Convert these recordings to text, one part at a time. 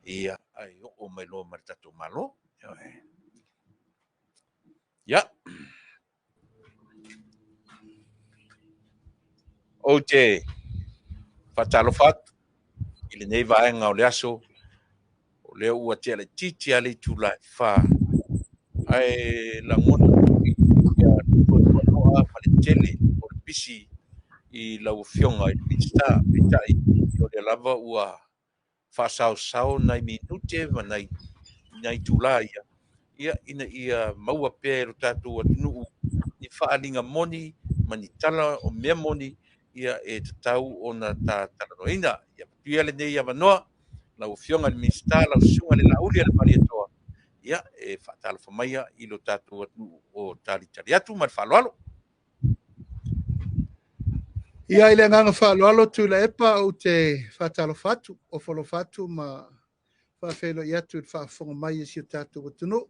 Ia, ae oo mai loa ma le tatou Malo. Ia. Ou te faatalofa atu i lenei vaega o le aso, o lea ua tea laitiiti lava le itula e 4, ae lagona foi ia le tuatuanoa ma le tele o le pisi i lau Afioga i le Minisita. Peitai, o lea lava ua faasaosao nai minute ma nai itula ia, ia ina ia maua pea e lo tatou atunuu ni faaaliga moni ma ni tala o mea moni ia e tatau ona ta talanoaina. Ia manuia lenei avanoa lau Afioga i le Minisita, lau Susuga i le Laauli a le Malietoa, ia e faatalofa maia i lo tatou atunuu o talitali atu ma le faaaloalo. Ia, i le agaga faaaloalo Tuilaepa, ou te faatalofa atu, ofo alofa atu ma faafeiloai atu i le faafofoga mai a si o tatou atunuu.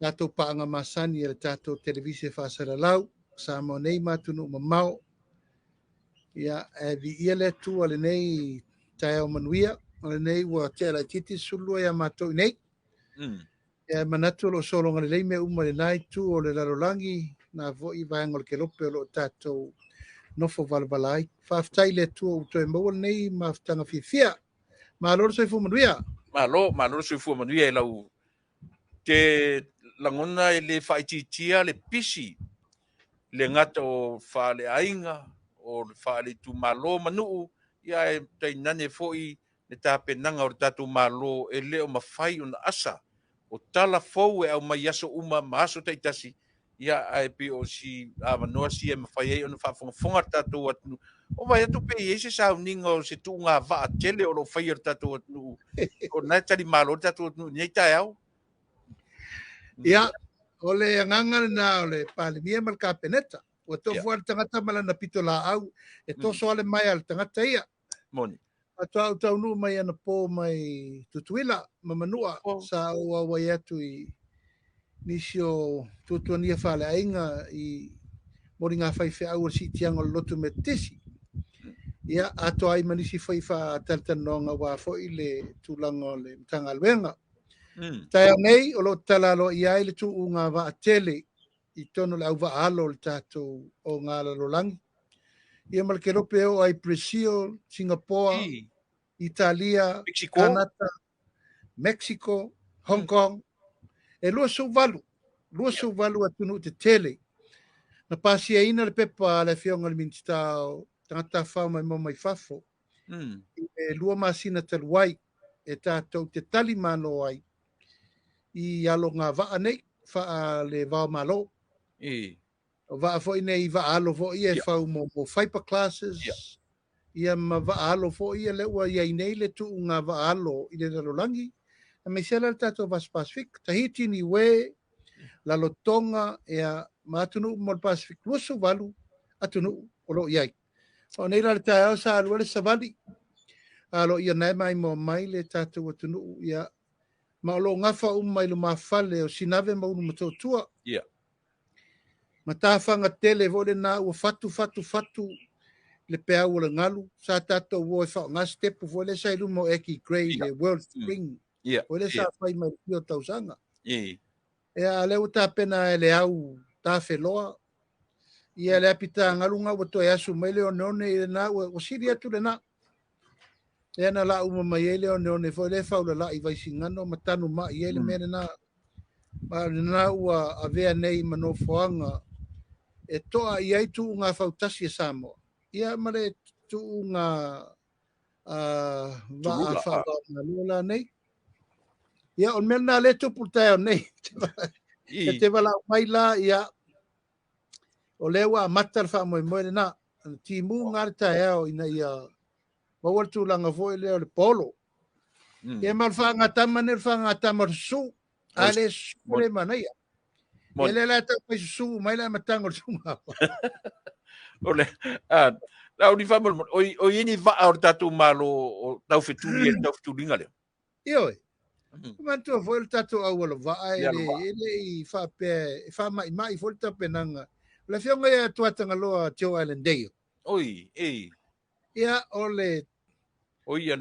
Tatou paaga masani a le tatou televise faasalalau, Samoa nei ma atunuu mamao. Ia, e viia le Atua lenei taeao manuia, o lenei ua tea laitiiti le 12 ia matou i nei. Ia, manatu o lo o sologa lelei mea uma i lena itu o le lalolagi, na foi vaega o le kelope o lo o tatou nofo valavala ai. Faafetai i le Atua ua toe maua lenei mafutaga fiafia. Malo le soifua manuia. Malo, malo le soifua manuia e lau te lagona e le faaitiitia le pisi le gata o faaleaiga o le faale-itumalo ma nuu, ia ae tainane foi le tapenaga o le tatou Malo e le o mafai ona asa o tala fou e aumai aso uma ma aso taitasi, ia ae pei o si avanoa sia e mafai ai ona faafogafoga le tatou atunuu. O vaai atu pe i ai se sauniga o se tuuga vaa tele o lo o faia le tatou atunuu, o lena e talimalo le tatou atunuu i lenei taeao. Ia, o le agaga lena o le Palemia ma le Kapeneta. Ua tofu lava le tagata ma lana pitolaau e toso lava le maea a le tagata ia. Moni. Faatoa ou taunuu mai anapo mai Tutuila ma Manua, sa ou auai atu i nisi o tuatuania faaleaiga i moliga faifeau o le siitiaga o le lotu Metotisi. Ia, atoa ai ma nisi foi faatalatalanoaga aua foi le tulaga o le Matagaluega. Taeao nei, o lo o tatala aloaia ai le tuuga vaatele i totonu o le auvaa alo o le tatou o ngā lalolagi. Ia ma le kelope e oo ai Brazil, Singapore, Italia, Mexico, Canada, Mexico, Hong Kong. E 28, 28 atunuu tetele. Na pasiaina le pepa a le Afioga i le Minisita o Tagata Tafafao Maimoa Mai Fafo i le 2 masina talu ai e tatou te tali malo ai i alo ngā vaa nei, faa le vao malo. O vaa foi nei, vaa alo foi e fau mo fiber classes, ia ma vaa alo foi ia le ua iai nei le tuuga vaa alo i le lalolagi. A me se la le tatou Vasa Pacific, Tahiti, Niue, Lalotonga, ia ma atunuu mo le Pacific, 28 atunuu o lo o iai. O nei la le taeao sa alua le savali, alo ia nae mai mo mai le tatou atunuu, ia ma o lo o gafa uma i lumafale o Sinave ma Ulumotootua. Ma tāwhanga tele foi lena ua fatu, fatu, fatu le peau o le galu. Sa tatou o e whaonga stepu foi le sa i luma o Eki Gray, le World Spring. Foi le sa fai mai le tausaga. Ia, le ua tapena e le au tāwheloa. Ia, le apita galu ngā ua toe asu mai le oneone i lena ua sili atu lena. Lea na la uma mai ai le oneone foi le faulala i Vaisigano ma tanu mai ai le mea lena. Ma lena ua avea nei ma nofoaga e toa i ai tuuga fautasi e Samoa. Ia ma le tuuga vaa faavaomalo la nei. Ia, o le mea lena le tupu le taeao nei. E te walau mai la, ia, o lea ua amata le faamoemoe lena. Timu ngā le taeao ina ia maua le tulaga foi lea o le polo. Ia ma le fagatama nei, le fagatama o le susu. A le susu le manaia. Ia le la tau mai susu mai le amataga o le suga. O le, la o ni faamol, o i ni vaa o le tatou malo o taufetuli e le taufetuliga lea. Ia oe. Manatua foi le tatou auala vaa e le i faapea e faamaimai foi le tapenaga. O le afioga ia Tuatagaloa Joe Island Dale. Oi, ei. Ia, o le O ia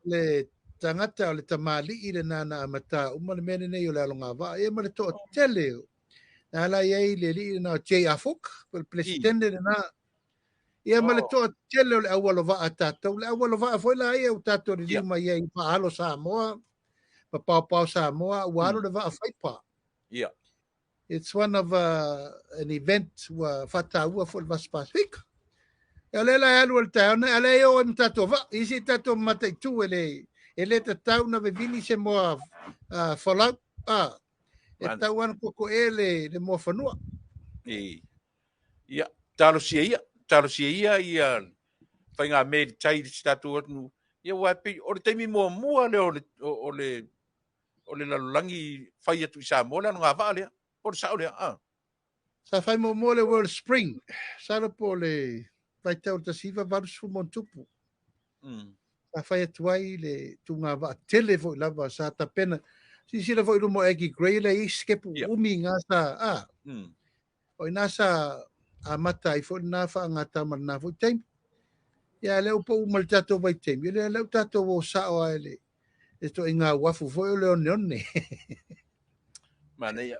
le tagata o le tamalii lenā na amata uma le mea lenei o le alogavaa ia ma le toatele na la i ai le alii lenā o J. Afok po o le Peresetene lenā ia ma le toatele o le aualovaa a tatou le aualovaa foi la ia ua tatou liliu mai ai faalo Samoa ma paopao Samoa ua alo le vaa faipa. It's one of an event ua faataua foi le Vasa Pasifika. E o lea la e alu le taeao nei, a lea e o ai ma tatou vaa. Isi tatou mataitu e le tatau na vevini se moa folau. E tau ana koko e le moa fanua. Ia, talosia ia, ia whainga me le tai le tatou atu. Ia ua pe o le taimi muamua le o le lalolagi fai atu i Samoa le alogavaa vaa lea. O le sao lea, Sa fai muamua le World Spring. Sa le po le vaitau le 1980 tupu. Sa fai atu ai le tūnga vaa tele foi lava sa tapena. Sisila foi lumo Aggie Grey le i skepu umi ngā sa, O ina sa amata ai foi lena faagata ma lena foi taimi. Ia le upo uma le tatou vaitaimi, le le tatou o sao ai le toaiga uafu foi o le oneone. Manaia,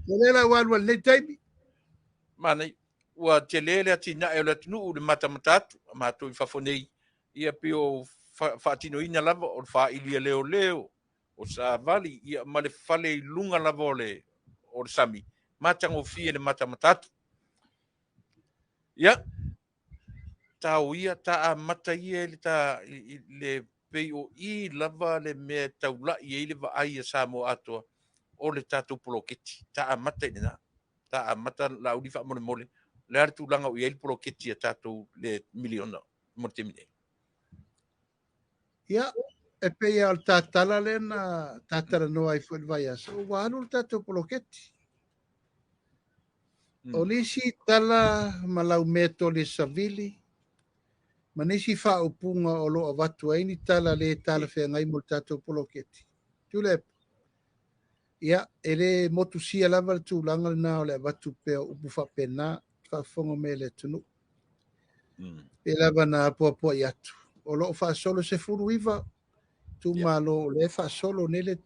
O le la ua alu ai lenei taimi. Manaia. Ua tele le atinae o le atunuu le matamata atu a matou i fafo nei. Ia pei o faatinoina lava o le faili a leoleo, o savali, ia ma le fale i luga lava o le sami, matagofie le matamata atu. Ia, tau ia, ta amata ia i le pei o i lava le mea taulai ai le vaai a Samoa atoa o le tatou poloketi. Ta amata i lena. Ta amata Laauli faamolemole. Le a le tulaga o i ai le poloketi a tatou le miliona mo le taimi nei. Ia, e pei o le tatala lea na tatalanoa ai foi le vaiaso, ua alu le tatou poloketi. O nisi tala ma laumea toli savili, ma nisi faaupuga o lo avatu ai ni tala le talafeagai mo le tatou poloketi. Tuilaepa. Ia, e le motusia lava le tulaga lena o le avatu pea o upu faapena, faafofoga mai le atunuu. Pe lava na apoapoai atu. O lo o faasolo 19 itumalo o lea e faasolo nei le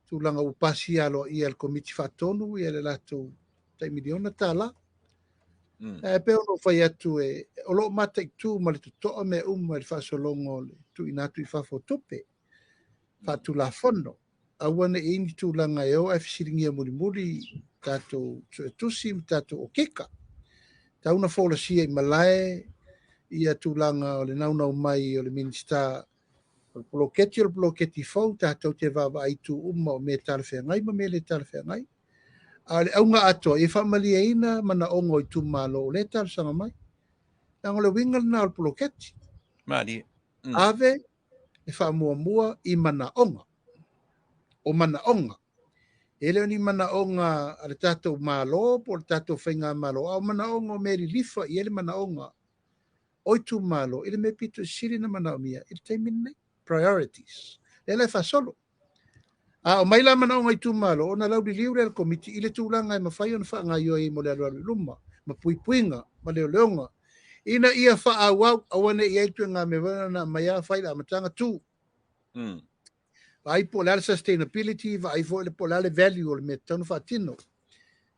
tulaga ua pasia aloaia e le Komiti Faatonu ia le latou tai miliona tala. E pe o lo o fai atu e o lo o mataitu ma le totoa mea uma i le faasologa o le tuuina atu i fafo o tupe. Faatulafono. Aua ne i ni tulaga e o ae fesiligia mulimuli tatou suetusi ma tatou okika. Tau na folasia i malae ia tulaga o le naunau mai o le Minista o le poloketi fou tatou te vaavaai tu uma o mea talafeagai ma mea le talafeagai. A o le auga atoa ia faamalieina manaoga o itumalo o lea talosaga mai. Leaga o le uiga lena o le poloketi. Malie. Ave le faamuamua i manaoga. O manaoga. E le o ni manaoga a le tatou malo po o le tatou faigamalo, a o manaoga o mea lilifa i ai le manaoga o itumalo i le mea pito i sili na manaomia i le taimi lenei. Priorities. Lea la e faasolo. A o mai la manaoga i itumalo, ona lauliliu lea le komiti i le tulaga e mafai ona faagaoioi ai mo le alualu i luma, ma puipuiga, ma leoleoga, ina ia faaauau, aua ne i ai ituaiga mea foi na aumai lava fai le amataga tu. Vaai po o le a le sustainability, vaai foi po o le a le value o le mea tatau ona faatino.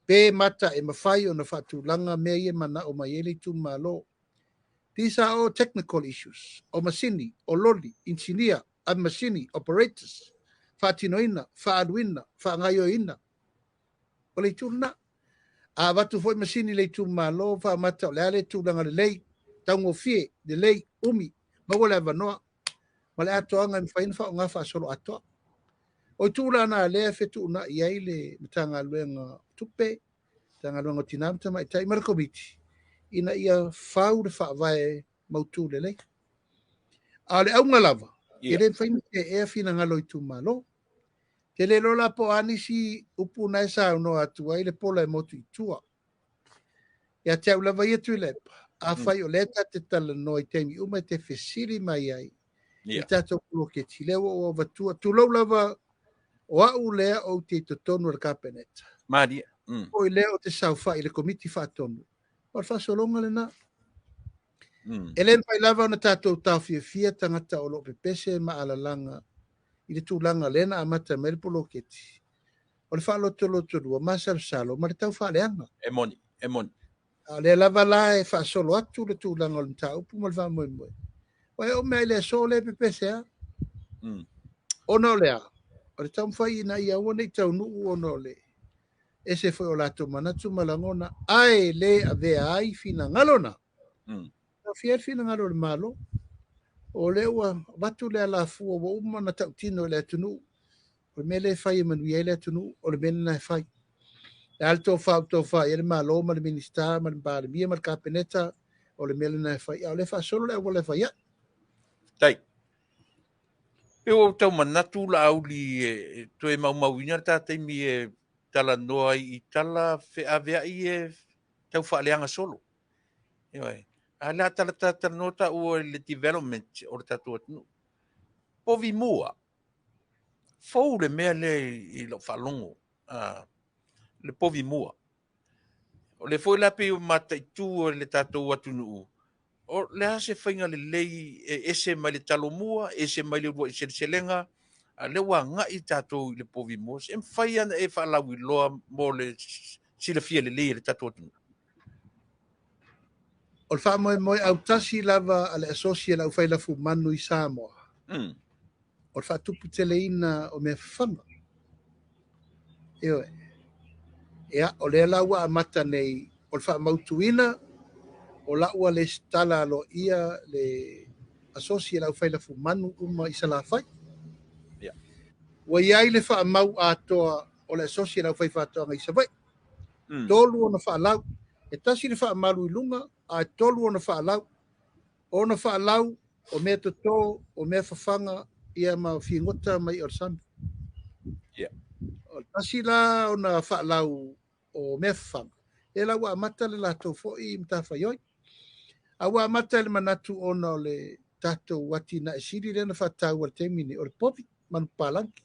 Pe mata e mafai ona faatulaga mea ia e manao mai ai le itumalo. These are all technical issues. O masini, o loli, engineer, masini, operators, faatinoina, faaluina, faagaoioiina. O le itu lena. A avatu foi masini i le itumalo, faamata o le a le tulaga lelei, taugofie, lelei, umi, maua le avanoa, ma le atoaga e mafai ona faaaoga faasolo atoa. O itu la na lea e fetuunai ai le Matagaluega o Tupe, Matagaluega o Tina ma Tamaitai ma le Komiti, ina ia fau le faavae mautu lelei. A o le auga lava, e le mafai ona teea finagalo o itumalo. Te le iloa la po o a nisi upu na e saunoa atu ai le pola e motu i tua. Ia te au lava ia Tuilaepa, afai o lea ta te talanoa i taimi uma e te fesili mai ai i tatou poloketi, lea ua ou avatua, tulou lava o au lea ou te i totonu o le Kapeneta. Malie. O i lea o te saofai i le Komiti Faatonu. O le faasologa lena. E le mafai lava ona tatou taofiofia tagata o lo o pepese ma alalaga i le tulaga lea na amata mai le poloketi o le faalotolotolua masalosalo ma le taufaaleaga. E moni, e moni. A o lea lava la e faasolo atu le tulaga o le mataupu ma le faamoemoe. Ua e oo mai i le aso lea e pepese lava. Ona o le a? O le taumafai ina ia aua ne i taunuu ona o le ese foi o latou manatu ma lagona, ae le avea ai finagalo na. Taofia ai le finagalo o le Malo. O lea ua avatu le alafua ua uma ona tautino i le atunuu. O le mea lea e fai e manuia ai le atunuu, o le mea lena e fai. Le a le tofa ua tofa i ai le Malo ma le Minisita ma le Palemia ma le Kapeneta, o le mea lena e fai. A o lea e faasolo le auala e fai ai. Tai. Pe ua ou tau manatu Laauli e toe maumauina le ta taimi e talanoa ai i tala feaveai e tau faaleaga solo. Ioe. A le a talanoa taua i le development o le tatou atunuu. Povi mua. Fou le mea lea i lau faalogo, le povi mua. O le foi la pei o mataitu o le tatou atunuu, o le a se faiga lelei e ese mai le talo mua, ese mai le uluai seleselega, a lea ua agai tatou i le povi mua. Se mafai ona e faalauiloa mo le silafia lelei e le tatou atunuu. O le faamoemoe autasi lava a le asosi e le aufai lafumanu i Samoa. O le faatuputeleina o mea fafaga. Ioe. Ia, o lea la ua amata nei o le faamautuina o lau lesitala aloaia le asosi e le aufai lafumanu uma i Salafai. Ua iai le faamau atoa o le asosi e le aufai faatoaga i Savaii. 3 ona faalau. E tasi le faamalu i luga, a e 3 ona faalau. Ona faalau o mea toto, o mea fafaga, ia ma figota mai o le sami. O le tasi la ona faalau o mea fafaga, e la ua amata le latou foi matafaioi. A ua amata le manatu ona o le tatou atina e sili lea na faataua le taimi nei, o le povi manupapalagi.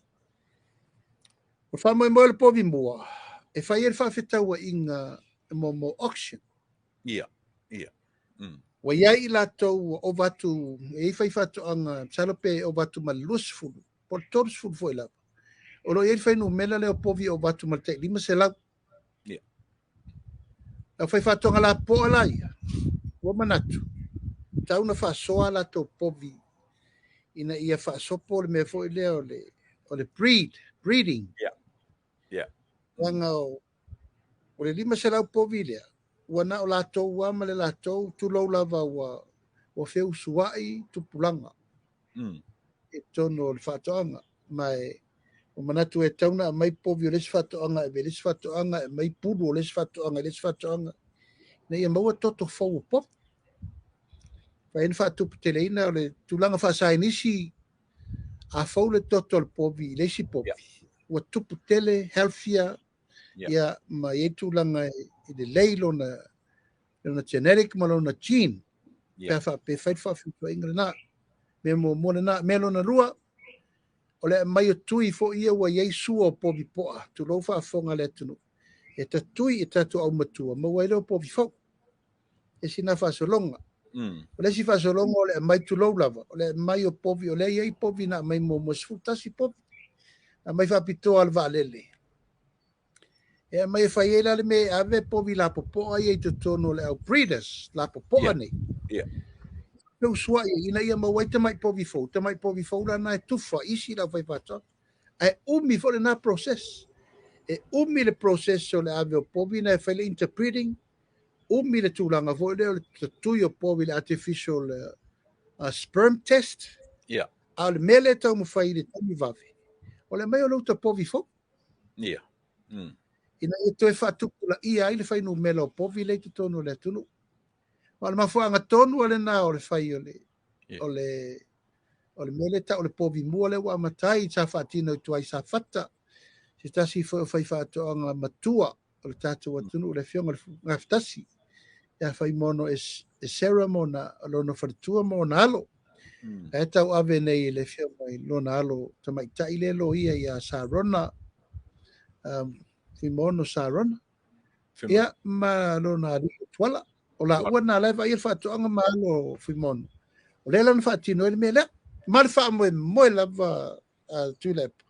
O le faamoemoe o le povi mua, e fai ai le faafetauaiga mo auction. Ua iai i latou ua ova atu, e i fai faatoaga, masalo pe ova atu ma le 20, po o le 30 foi lava. O lo o iai le fuainumera lea o povi ova atu ma le tai 500. Au fai faatoaga lapopoa la ia, ua manatu, tau na faasoa latou povi ina ia faasopo le mea foi lea o le breeding. Leaga o le 500 povi lea, ua na o latou a ma le latou tulou lava ua feusuai tupulaga e tonu o le faatoaga. Ma e o manatu e tau na aumai povi o le isi faatoaga e ave i le isi faatoaga, e aumai pulu o le isi faatoaga i le isi faatoaga, ina ia maua toto fou o povi. Fai ai na faatuputeleina o le tulaga faasainisi, a fou le toto o le povi i le isi povi, ua tupu tele, healthier, ia ma i ai tulaga i lelei lona genetic ma lona gene. Pe a faapea fai le faafituaiga lena. Mea muamua lena. Mea lona lua, o le aumai o tui foi ia ua iai sua o povi poa, tulou faafofoga le atunuu. E tatui e tatou aumatua, maua ai lea o povi fou. E sina faasologa. O le isi faasologa o le aumai tulou lava, o le aumai o povi, o lea iai povi na aumai muamua, 11 povi. Na aumai faapitoa le vaalele. E aumai e fai ai la le mea e ave povi lapopoa ia i totonu o le au breeders, lapopoa nei. Feusuai ina ia maua ai tamai povi fou, tamai povi fou la na e tufa isi la fai faatoaga. Ae umi foi lena process. E umi le process o le ave o povi na e fai le interbreeding, umi le tulaga foi lea o le tatui o povi le artificial sperm test. A o le mea lea e taumafai i le taimi vave, o le aumai o le uta povi fou. Ina ia toe faatupulaia ai le fuainumera o povi lea i totonu o le atunuu. Ma o le mafuaaga tonu lena o le fai o le o le mea lea tau o le povi mua lea ua amata ai sa faatino i tua i Safata. Se tasi foi o fai faatoaga matua o le tatou atunuu, le afioga i le Gafatasi, ia Faimono e Sarah mona lona faletua ma ona alo. Ae tau ave nei i le afioga i lona alo tamaitai le loia ia Sarona, Fuimaono Sarona, ia ma lona alii o Tuala. O laua na la e vaaia le faatoaga ma alo o Fuimaono. O lea la na faatino ai le mea lea. Ma le faamoemoe lava a Tuilaepa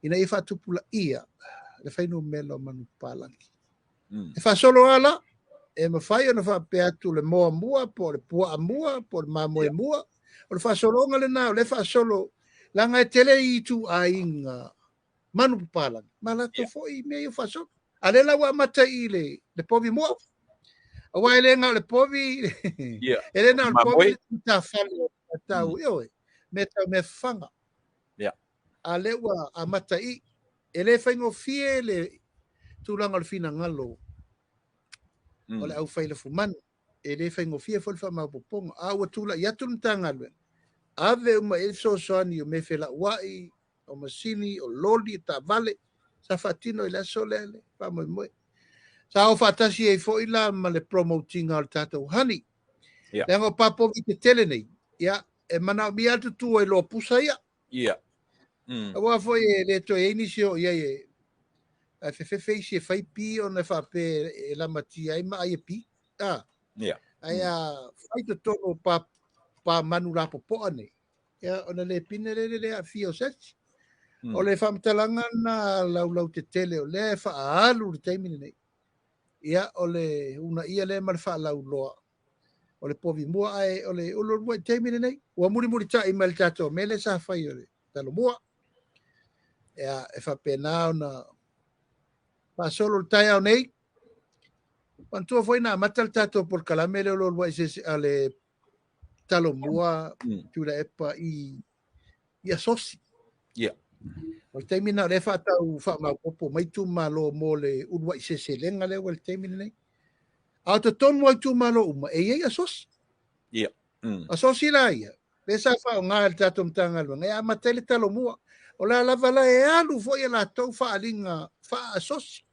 ina ia faatupulaia le fuainumera o manupapalagi. E faasolo ala, e mafai ona faapea atu le moa mua, po o le puaa mua, po o le mamoe mua. O le faasologa lena, o le faasolo, leaga e tele i ituaiga manupapalagi, ma latou foi mea ia faasolo. A lea la ua amata i le povi mua. Aua e le na o le povi, e le na o le povi tafale tau, ioe, mea tau mea fafaga. A lea ua amata i, e le faigofie le tulaga o le finagalo o le aufai lafumanu. E le faigofie foi le faamaopoopoga. A ua tulai atu le Matagaluega, ave uma i ai le fesoasoani o mea felauai, o masini, o loli, o taavale, sa faatino i le aso lea le faamoemoe. Sa o faatasi ai foi la ma le promotinga o le tatou honey. Leaga o papovi tetele nei, ia, e manaomia atu tutuo i loa pusa ia. Aua foi e le toe ai nisi o iai e ae fefefe isi e fai pi ona e faapea e lamatia ai ma ai e pi. Ae a fai totonu o pa manu lapopoa nei, ia, ona le pine le le aafia o sesi. O le faamatalaga na laulau tetele o lea e faaalu le taimi lenei. Ia, o le uunaia lea ma le faalauloa o le povi mua, ae o le uluulua i taimi lenei. Ua mulimulitai mai le tatou mea lea sa fai o le talomua. Ia, e faapena ona faasolo le taeao nei. Manatua foi na amata le tatou polokalame lea o le uluai sese a le talomua Tuilaepa i asosi. O le taimi na o lea faatau faamaopoopo mai itumalo mo le uluai seselega lea ua i le taimi lenei. A o totonu o itumalo uma, e i ai asosi. Asosi la ia, lea sa faaaoga e le tatou Matagaluega, e amata ai le talomua. O la lava la e alu foi e latou faaaliga faaasosi.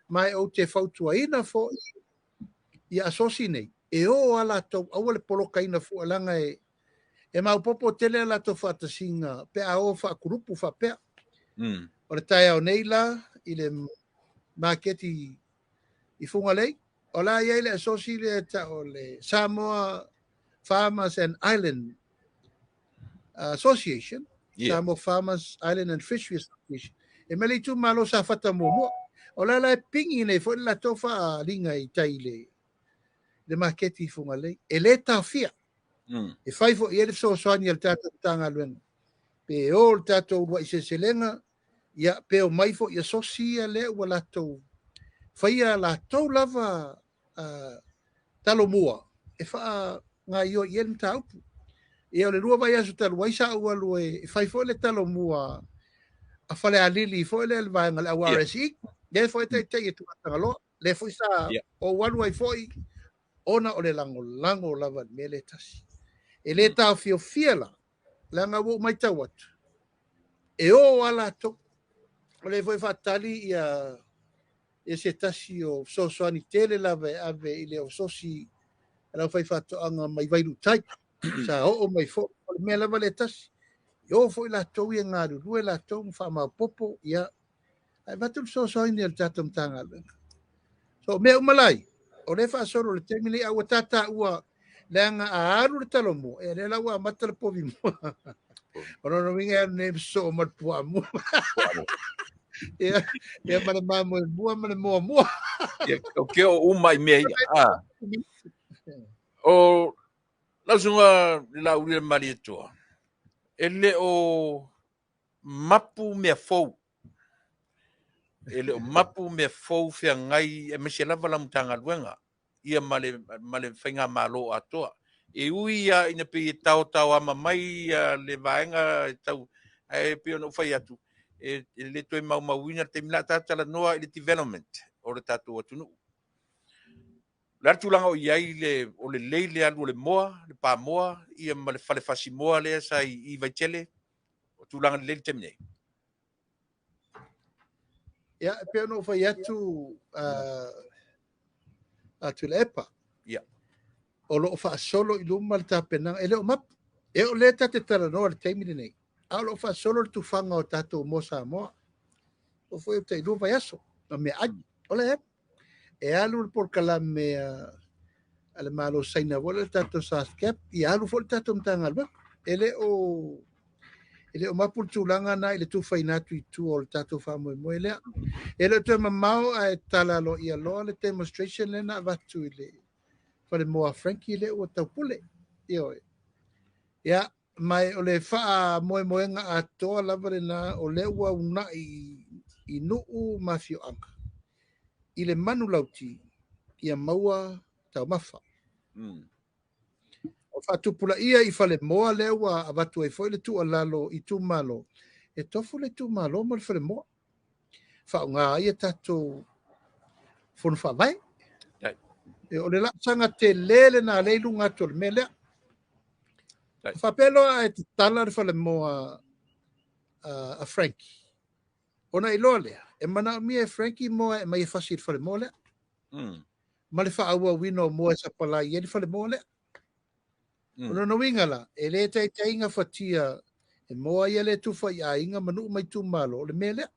Ma e ou te fautuaina foi ia asosi nei, e o a latou, aua le polokaina fua, leaga e maopoopo tele a latou faatasiga pe a o faakulupu faapea. O le taeao nei la, i le maketi i Fugalei, o la iai le asosi lea tau o le Samoa Farmers and Island Association, Samoa Farmers Island and Fishery Association. E mai le itumalo sa fata muamua. O la la e pingi nei foi le latou faaaliga i tai le maketi i Fugalei. E le taofia. E fai foi i ai le fesoasoani a le tatou Matagaluega. Pe o le tatou uluai seleselega, ia, pe o mai foi asosi ia lea ua latou faia latou lava talomua e faagaoioi i ai le mataupu. Ia, o le 2 vaiaso talu ai sa ou alu e fai foi le talomua a Falealili foi lea le vaega le RSE, lea foi taitai e Tuatagaloa, lea foi sa ou alu ai foi ona o le lagolago lava le mea lea tasi. E le taofiofia la, leaga ua ou matau atu, e o a latou. O lea foi faatali ia se tasi o fesoasoani tele lava e ave i le asosi a lau faifaatoaga mai Vailuutai. Sa oo mai foi, o le mea lava le tasi. E o foi latou ia galulue latou ma faamaopoopo, ia, ae avatu le fesoasoani a le tatou Matagaluega. So, mea uma lai, o lea faasolo le taimi nei, a ua tataua leaga a alu le talomua, e lea la ua amata le povi mua. O lona uiga e alu nei soo ma le puaa mua. Ia, ia ma le mamoe mua ma le moa mua. Ia, o ke o uma i mea ia. O lausunga le Laauli le Malietoa, e le o mapu mea fou. E le o mapu mea fou feagai e maise lava la Matagaluega ia ma le faigamalo atoa. E ui ia ina pe tao tao ama mai le vaega tau ae pe ona fai atu e le toe maumauina le taimi la talanoa i le development o le tatou atunuu. Le tulaga o i ai le o le lei le alu o le moa, le pamoa, ia ma le falefasi moa lea sa i Vaitele, o tulaga lelei le taimi nei. Ia, e pei ona ou fai atu a Tuilaepa. Ia. O loo faasolo i luma le tapenaga, e le o mapu. E o le tate talanoa le taimi lenei. A o loo faasolo le tufaga o tatou moa Samoa. O foi o tai 2 vaiaso, na mea ai. O le e alu le polokalame a a le Malo o Saina foi lea le tatou SAFCAP, ia alu foi le tatou Matagaluega. E le o e le o mapu le tulaga na i le tufaina atu i tua o le tatou faamoemoe lea. E le o toe mamao ae tala aloaia loa le demonstration lea na avatu i le falemoa a Frankie lea ua taupule. Ioe. Ia, ma o le faamoemoega atoa lava lena o lea ua unai i nuu ma afioaga i le manulauti ia maua taumafa. O faatupulaia i falemoa lea ua avatu ai foi le tuualalo i itumalo, e tofu le itumalo ma le falemoa. Faaaoga ai a tatou fono faavae. E, o le laasaga tele lena lea i luga atu o le mea lea. Faapea loa ae tatala le falemoa a Frankie. Ona iloa lea, e manaomia e Frankie moa e aumai e fasi i le falemoa lea. Ma le faaauauina o moa e sapalai ai le falemoa lea. O lona uiga la, e le taitai gafatia e moa ia le tufa i aiga ma nuu ma itumalo o le mea lea.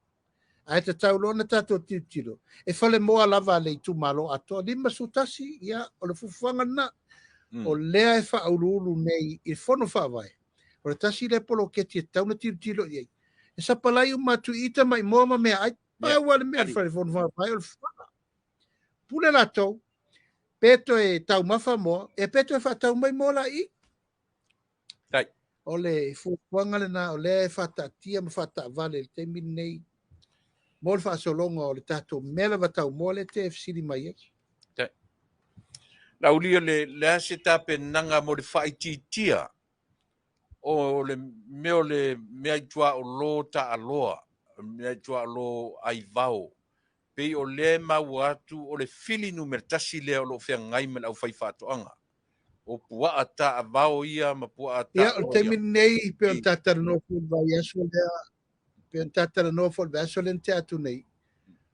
Ae tatau loa ona tatou tilotilo, e falemoa lava le itumalo atoa, 51, ia, o le fuafuaga lena. O lea e faauluulu nei i le fono faavae. O le tasi lea poloketi e tatau ona tilotilo i ai. E sapalai uma atu i ita maimoa ma meaai. Pau lava le mea o le fono faavae o le fuafuaga. Pule latou, pe toe taumafa moa, e pe toe faatau mai moa la i. O le fuafuaga lena o lea e faataatia ma faataavale i le taimi lenei mo le faasologa o le tatou mea lava tau moa lea te fesili mai ai. Laauli, o le a se tapenaga mo le faaitiitia o le mea o le meaituaolo taaloa, meaituaolo aivao, pei o lea e maua atu o le fili numera 1 lea o lo o feagai ma le aufaifaatoaga. O puaa taavao ia ma puaa taaloa. Ia, o le taimi lenei, pei ona talanoa foi i le vaiaso lea, pei ona talanoa foi i le vaiaso lea na tea atu nei,